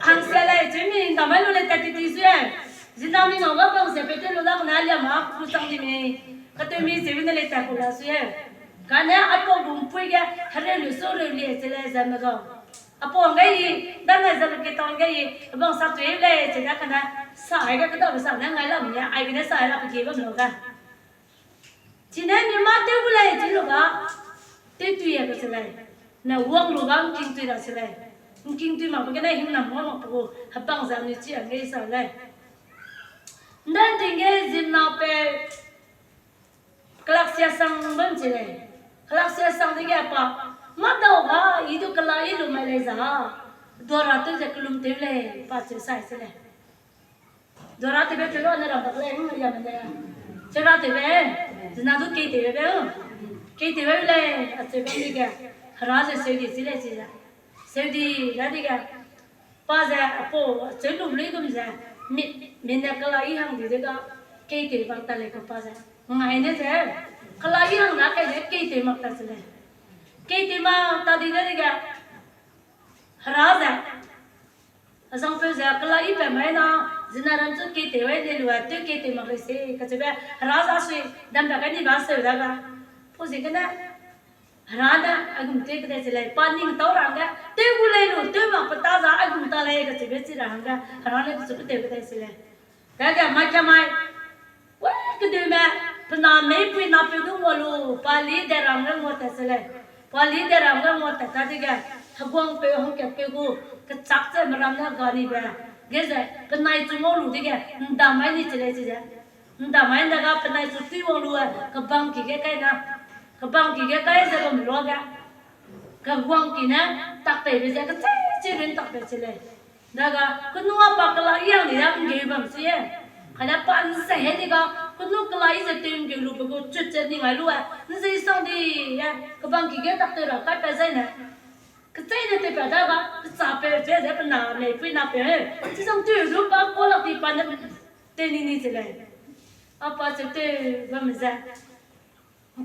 hangsia lei, chi mi ndamai lu lei tat ti ti su e. Zina mi ngau ga bang se pe te lu la kena lia ma ku sang di mi. Katew mi se mi ne lei tat ku la su e. Kane apau gu mpui ge hereu lu su reu lie che lei ze me gau. Apau hangge i, dane ze lu ke tau hangge i, bang sa tui lei che da kane, Sa ai ga kedabe sa ne ngai lam ne, aigene sa ai la pe gie bam lau ga. Chine mi mâ tew gu lei, chi lu ga, tew tui a kacheu lei. Ne wang lu ga ngking tui ra se lei. Ngking tui mak pe gene hingnam wang mak pe gu, hebang zam ni chi a ngei sa lei. Ndan ting ge zimna pe, kelak sia sang bam chi lei. Kelak sia sang dege pa, mâ dau ga, i du kela i lu mai lei za. Duara tew ze kelum tew lei, pa cheu sai se lei. Duara tewbe cheu lu ne ram bak lei, hung ya me ne. Cheu ra tewbe, zina du kei tewbe be, kei tewbe lei, acheu bam dege. Hera ze seu di chi lei chi ze. Seu di, dadege. Pa ze, apau, acheu lu lui gum ze. Mi, mi ne kela i hang di de ga, kei tew bak ta lei ka pa ze. Ngai ne ze, kela i hang na kai ze, kei tew mak ta se lei. Kei tew mak ta di dadege. Hera ze. Azangpeu ze, kela i pa mai na, zina ran chu kei tew ai de lu a, tew kei tew mak lei se, kacheube, hera za sui, dam ba kai ni ba seu da ga. Pau ziegene, hera ne, aigum tew kedai se lei, pa ning tau ra hangge, tew gu lei lu, tew mak pe ta za, aigum ta lei, kacheube chi ra hangge, hera ne pechu pe tew kedai se lei. Dage mai ka mai, we kedeume, pe na meipui napeu du ngua lu, pa leader ram ge ngua tat se lei. Pa leader ram ge ngua tat ta dege, heguangpeu hangkatpeu gu, kechak ze meram ne ga nibe. Ge ze, penai chu ngau lu dege, ndamai ni che lei chi ze. Ndamai nda ga penai chu tui wang lu e, kebang ki ge kai na. Kebang ki ge kai ze bam luage. Keguang ki ne, tak peibe ze, kechei chei rin tak pei che lei. Daga, kenu a pa kela i hang di da nggeu bam si e. Kane pa nze he di ga, kenu kela i ze tew nggeu lu be gu chut ze ning ai lu e. Nze i sang di e, kebang ki ge tak tew ra kai pa zai ne. Kechei ne tew pa daga, pecha pe che ze pe na meipui napeu he. Chi sang tew lu pa ko lak di pa ne tew ni ni che lei. A pa che tew bam ze.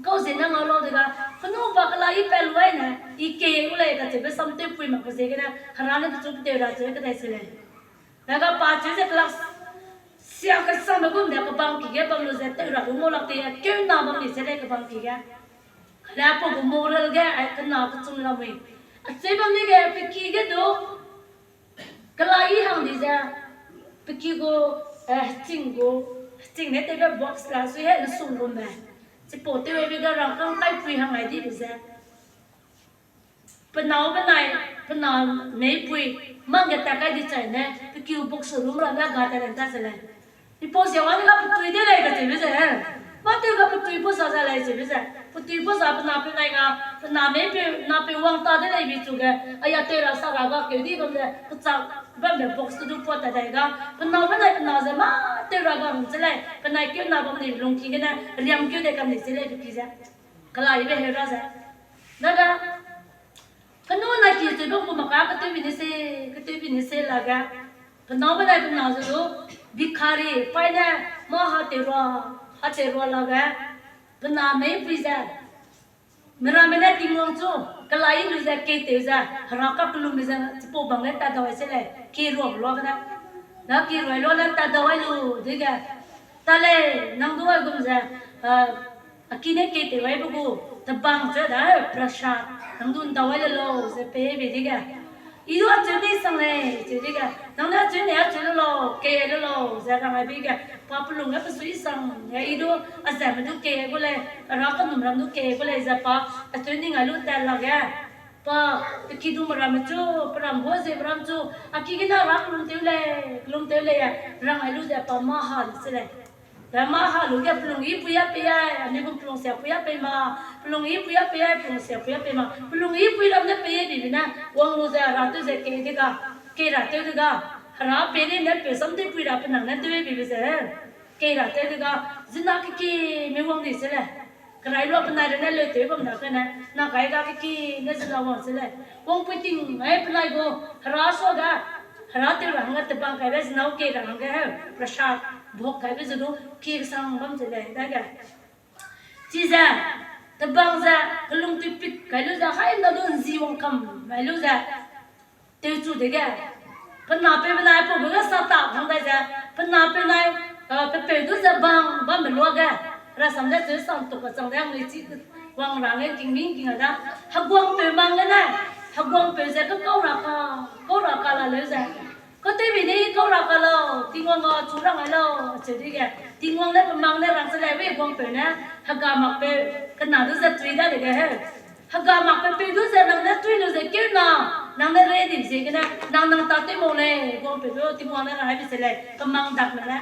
Kau ziegene ngau lau de ga, kenu pa kela i pa lu ai ne, i kei gu lei kacheube sam tewpui mak pe ziegene, hera ne pechu pe tew ra cheu kedai se lei. Daga pa cheu ze kela sia kesangbe gum de kebang ki ge bam lu ze tew ra du ngau lak te, keu na bam ni se lei kebang ki ge. Kane pa gu moral ge, ai kena kechum lamui. Acheu bam ni ge, pe ki ge du, kela i hang di ze, pe ki gu, eh, heching gu, heching ne tewbe box la sui he, nsung gume. Chipau tewbe ga rangkâng kaipui hang ai dibe ze. Pe nâu benai, pe na meipui, mangge tat kai di chai ne, pe ki gu box room ra ne ga ta len ta se lei. Ipau sia wang ga petui de lei kacheube ze. Mâ tew ga petui pau sa ze lei cheube ze. Petui pau sa pe napeu nai ga, pe na meipeu, napeu wang ta de lei bi chu ge. Aya tew ra sa ra ga keu di bam ze, kechak bambe box du pua ta dai ga. Pe nâu benai pe na ze mâ tew ra ga hung che lei. Penai keu na bam ni lungki gene, riam keu de kam ni che lei pe ki ze. Kela ibe heu ra ze. Daga, kenu na ki cheu bam gu mak ka, ketewbi ni se, ketewbi ni se lage. Pe nâu benai pe na ze du, bikhari, paî ne, mâ hatew rua, hatew rua lage. Pe na meipui ze, meramme ne Tingwang chu, kela i lu ze, kei tew ze, hera kakellumbe ze, chipau bang ge tat dau ai se lei, kei ruabe lua gene. Na kei ruai lua ne tat dau ai lu, dege. Ta lei, nang du aigum ze, a, a ki ne kei tew aibe gu, tebang cheu da, prasad, nang du ndau ai le lau, ze pei bei dege. I du acheu nei sang lei, cheu dege, nang ne acheu nei acheu le lau, kei le lau, ze rang ai bei ge, pa pelung ge pesui sang, e, i du, a zeme du kei gu lei, a ra kenum ram du kei gu lei, ze pa, acheu ning ai lu tat lage. Pa, pe ki du meramme chu, pe ram gu ziemme ram chu, a ki gene ra kelum tew lei, kelum tew lei, rang ai lu ze pa mâ ha lu se lei. Pe mâ ha lu ge pelung i pui a pei ai, anui gu pelung sia pui a pei ma, pelung i pui a pei ai, pelung sia pui a pei ma, pelung i pui ram ne pei ai bibi ne, wang lu ze ra tew ze kei de ga, kei ra tew de ga, hera pei ne ne pe sam tew pui ra pe nang ne tew ai bibi ze. Kei ra tew de ga, zina keki mi wang di se lei. Kerai lua penai rene leu tew bam da kane, na kai ga keki ne zina wang se lei. Wangpui ting ai penai gu, hera suage, hera tew ra hangge tebang kaibe zina kei ra hangge heu, prasad, bhok kaibe ze du, ki kesang bam se lei, dage. Chize, tebang ze, kelung tewpit kai lu ze, haimna du nzi wang kam mai lu ze, tewchu dege, pe napeu benai pau ge sa ta hang dai ze, pe napeu nai, eh, pe peu du ze bang, bambe luage, rasam ze cheu sam tuk kachang de, anui chi wang ra nge king ming king a da, heguangpeu mang gene, heguangpeu ze kekau ra ka, kau ra ka la leu ze, Kau tewbi ne kau ra ka lau, Tingwang ga chu rang ai lau, acheu dege. Tingwang ne pe mang ne rang se lei, wei heguangpeu ne, hega makpeu, kena du ze tui dadege he. Hega makpeu peu du ze nang ne tui lu ze keu na, nang ne ready ziegene, nang nang tâtew mau lei, heguangpeu du Tingwang ne rang ai bi se lei, pe mang dakme ne.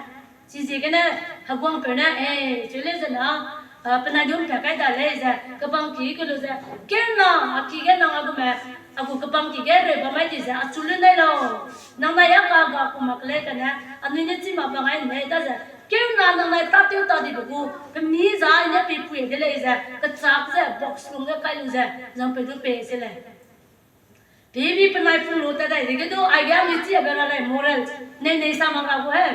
Chiziegene, heguangpeu ne, e, cheu lei ze na, a, penai du mpat kai da lei ze, kebang ki ke lu ze, keu na, a ki ge nang a gume, a gu kebang ki ge reu bam mai di ze, achu lu nai lau. Nang nai a ka ga ku mak lei kane, anui ne chi mak bang ai nei da ze, keu na nang nai tâtew ta dibe gu, pe mi za ne pipui de lei ze, kechâk ze, box lung ge kai lu ze, zangpeu du pei se lei. Pibi penai pung lu ta dai dege du, aige anui chi abe ra lei moral, nei nei sa mak ra gu he.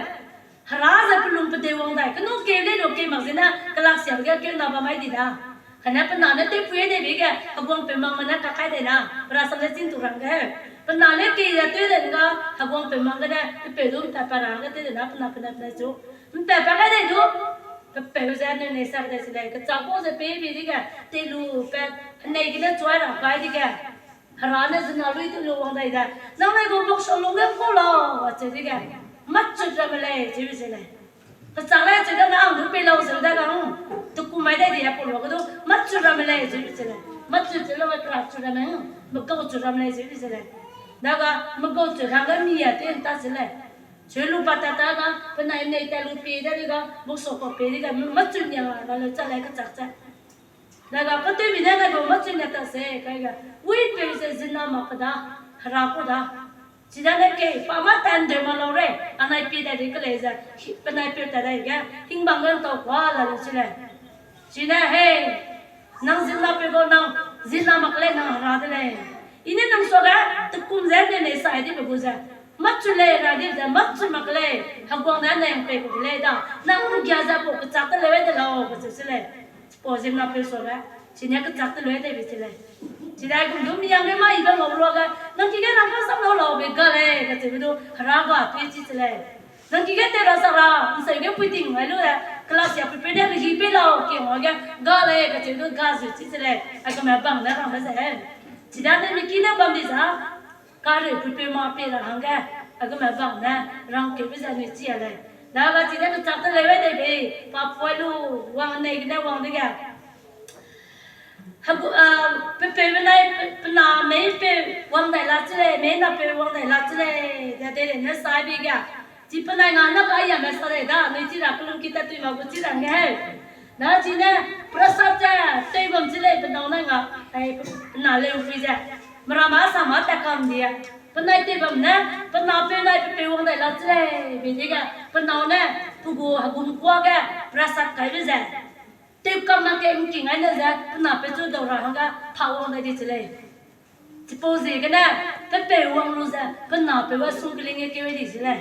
Hera ze pelung pedeu wang dai, kenu keu lei lu kei mak zene, kelak siabe ge keu na bam mai di da. Kane pe na ne tewpui deibe ge, heguangpeu makme ne kakai dai na, pe rasam ne chîng tu rang ge he. Pe na ne kei ze tew dai ga, heguangpeu mak gene, pepeu du mpat pa ra hangge tew dai na, pe na penai penai chu. Mpat pa kai dai du, pepeu ze nei nei sa dai se lei, kechâk kau ze pibi dege, tei lu pe, nei gene chuai ra kai dege. Hera ne zena lui tew lu wang dai ze, nang nai gu box lung ge kau lau, acheu dege. Machut ramme lei, cheu se lei. Kechâk lei cheu dana ang du pei lau cheu dana, tekum mai dai di a kau lu ge du, machut ramme lei, cheu se lei. Machut cheu lau, kechâk chut ramme, megau chut ramme lei, cheu se lei. Daga, megau chut hangge mi a tew ta se lei. Cheu lu pa ta ta ga, penai nei ta lu pei dai di ga, box kau pei di ga, machut nia ga leu cha lei kechâk cha. Daga katewbi ne nai gu machut nia ta se, kai ga, wipeu ze zena mak pe da, hera kau da. Chidane kei, pa mâ tan de ma lau rei, anai pie dai di ke lei ze, hi-, penai peu ta dai ge, hingbang ge ntau kua la lu chi lei. Chine, hei, nang zena peu gu nang, zena mak lei nang hera de lei. I ne nang suage, tekum ze ne nei sai dibe gu ze, machut lei ra di ze, machut mak lei, heguang ne nei pei ku de lei da, nang gia ze pau kechâk te leu de lau, kacheu se lei. Chipau ziemmenapeu suage, chine kechâk te leu deibe se lei. Chidai gum du miang ge mai be ngau luage, nang ki ge rang ka sang lau lau be ga lei, kacheube du, hera ga tui chi se lei. Nang ki ge tew ra sak ra, nseu ge pui ting ai lu e, class ya pui pe ne rehi pei lau, ke ngau ge, ga lei, kacheu du ga zu chi se lei, aigume bang ne rangbe ze he. Chidane mi ki ne bam di za, kareu pui peu ma pei ra hangge, aigume bang ne, rangkeube ze anui chi a lei. Daga chine kechâk te leu deibe, pa pui lu, wang nei gene wang dege. Hegu, a, pepeu benai pe, pe na mei peu wang dai la chi lei, mei na peu wang dai la chi lei, de de lei ne sai bi ga. Chi penai nga na ka yame sa lei da, anui chi ra kelum ki tat tui ma gu chi ra nge heu. Na chine, prasad ze, tei bam chi lei, pe nâu nai nga, ai, pe, pe na leu pui ze. Mera ma sa ma tat kam di a. Penai tei bam ne, pe na peu nai pepeu wang dai la chi lei, be dege, pe nâu ne, pe gu hegum kuâ ge, prasad kaibe ze. Tew kam mak ge ngking ai ne ze, pe na peu chu dau ra hangge, pa wang dai di chi lei. Chipau ziegene, pepeu wang lu ze, pe na peu a sungkling ge keu di chi lei.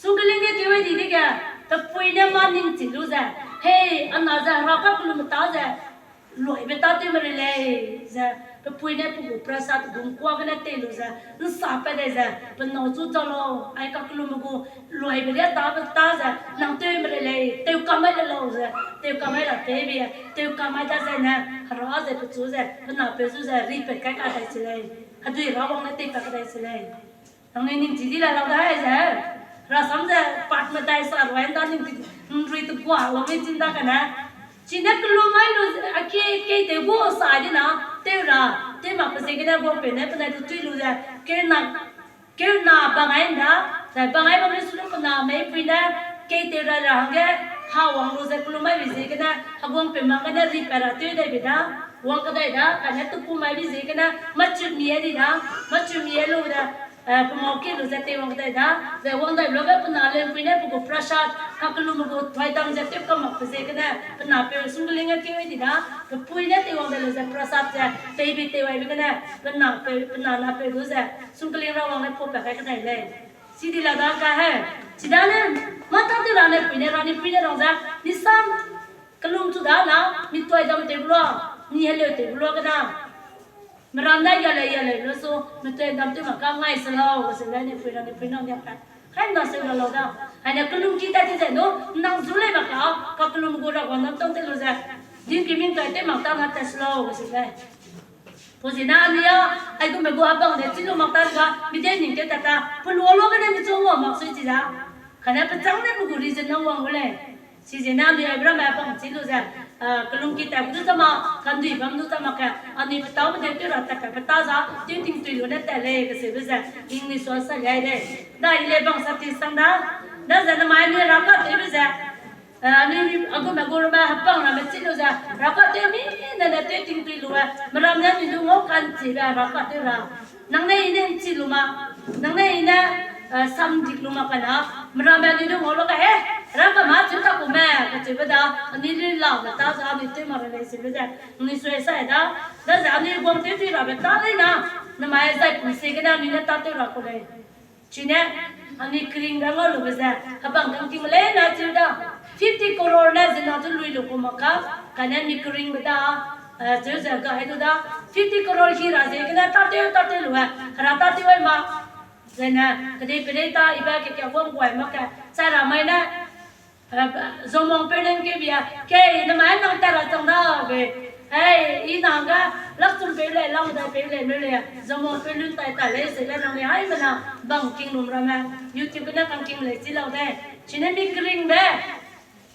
Sungkling ge keu di dege, pepui ne mâ ningchi lu ze, hei, a na ze, hera kakellum ta ze, luaibe tâtewme rei lei, ze, pepui ne pe gu prasad gum kuâ gene tei lu ze, nsa pat dai ze, pe nâu chu chau lau, ai kakellumbe gu, luaibe ria tâbe ta ze, nang tewme rei lei, tew kam mai le lau ze, tew kam mai ra tewbe, tew kam mai da ze ne, hera ze pechu ze, pe na peu zu ze, ripat kai ka dai chi lei, hedui ra wang ne teipat ka dai chi lei. Nangnui ningchi di la lau dai ze, rasam ze, pat medai sa ruai nda ningchi, nrui tegua wang mei chin da kane. Chine kellum mai lu, a ke, keitew gu sa di na, tew ra, tew mak pe ziegene guangpeu ne penai du tui lu ze, keu na, keu na bang ai nda, zai bang ai bam le su lu pe na meipui ne, keitew ra ra hangge, ha wang lu ze kellum mai bi ziegene, heguangpeu mak gene ripat ra tew dai bi da, wang kedai da, kane tekum mai bi ziegene, machut mi e di da, machut mi e lu da, eh, pe mau ki lu ze tei wang kedai da, ze wang dai luage pe na leumpui ne pe gu prasad, kakellumbe gu tuaidam ze tew kam mak pe ziegene, pe na peu sungkling ge keu di da, pepui ne tei wang dai lu ze prasad ze, teibi tei waibe gene, pe na peu, pe na napeu du ze, sungkling ra wang ne pau pat kai kedai lei. Chi di la da ka he, chidane, mâ tâtew ra ne pui ne, ra ni pui ne rang ze, nisam, kellum chu da na, mi tuaidam tewbe lua, mi heleu tewbe lua gene. Meram dai ya lei ya lei lu su, mi tuaidam tew mak ka ngai se lau, kacheu lei ne pui ra ni pui nâu nia pat. Hai na seu la lau da. Hai ne kellum ki tat ti ze nu, nang zu lei mak ka, kakellum gu ra wang nam tang te lu ze. Dingki mingkai tew mak ta na tat se lau, kacheu lei. Pau ziegene anui a, aigume gu hebang de chi lu mak ta ga, mi de ning tew ta ta, pelua lu gene mi chu ngau mak sui chi da. Kane pechâng ne pe gu reason nang wang gu lei. Chiziegene anui aibe ramme hebang chi lu ze, a, kelungki tat gu du cha mak, kandui bam du cha mak ge, anui petâume de tew ra tat pe petâ za, tew tingtui lu ne tat lei kacheube ze, English sua sa liai lei. Da i lei bang sa ti sang da, daze namai anui ra katewbe ze, a, anui agume gu ramme hebang ramme chi lu ze, ra katew mi ne ne tew tingtui lu e, meram ne anui du ngau ka'nchibe ra katew ra. Nang ne i ne ’nchi lu ma, nang ne i ne, a, samdik lu ma kane, meramme anui du ngau lu ga, e, ra ka ma cheu ta ku me, kacheube da, anui lu la be ta za anui tew mak ra lei seube ze, anui sui sai da, daze anui guang tew tui rabe ta lei na, namai zai pum ziegene anui ne tâtew ra ku lei. Chine, anui keringbe ngau lube ze, hebang kangking lei na cheu da, fifty crore ne zena chu lui lu ku mak ka, kane mi keringbe da, a, cheu ze gai du da, fifty crore hi ra ziegene tâtew tâtew lu e, hera tâtew ai ma, zene, kedei perei ta ibe keke guang guai mak ke, chai ra mai ne, a, Zomong peu leng keu bia, kei, namai nang tat ra chang da be, ei, i nang ga, lakchum peu lei, lamdai peu lei, meu lei, Zomong peu lun tai ta lei, ze le nang lei, haimena, bang kingnum ramme, YouTube gene kangking lei chi lau de, chine mi keringbe,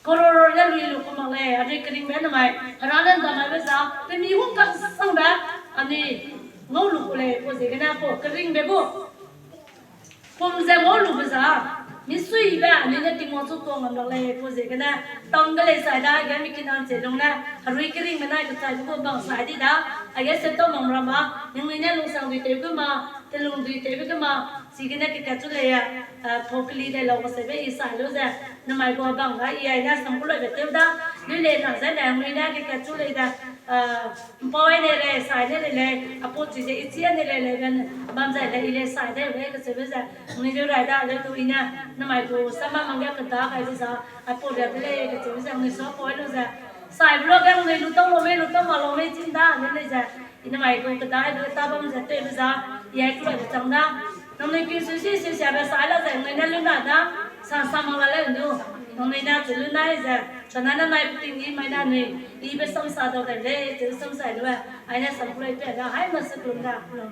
crore ne lui lu ku mak lei, anui keringbe namai, hera ne ’ndamaibe za, pe mi hung kangsangbe, anui, ngau lu ku lei, pau ziegene pau keringbe gu pum ze ngau lube za, misuibe anui ne Tingwang chu tuang ngam lak lei, pau ziegene, tang ge lei sai da, aige mi kinang che lung ne, herui keringbe nai kechaibe gu bang sai di da, aige se tau mam ra ma, ningnui ne lungsangdui tewbe ge ma, telungdui tewbe ge ma, chigene kekat chu lei, a, pau keli dai lau kaseube i sai lu ze, namai gu bang ga i ai ne sam ku laibe tew da, lu lei na ze ne ningnui ne kekat chu lei da, a, ’mpau ai ne lei, sai ne lei lei, apau chi ze i chi ai ne lei lei ben, bam zai lei i lei sai de lei kacheube ze, ningnui lu rai da lei du i ne, namai gu sama mang ge keda kaibe za, apau ria de lei kacheube ze, ningnui sua pau ai lu ze, saibe lu ge ningnui lu tau lau mei, lu tau ma lau mei chim da, lei lei ze, i namai gu keda ai lu ta bam ze tewbe za, i ai ku laibe chang da. Nangnui ki su si su siabe sai la ze, ningnui ne lu na da, sa sa mak la lei du, nangnui ne chu lu nai ze, chana ne nai peting i mai na nui, ibe samsa dau dai lei, chu samsa lu e, ai ne sam ku lei pe da, haimena se kelum da, kelum.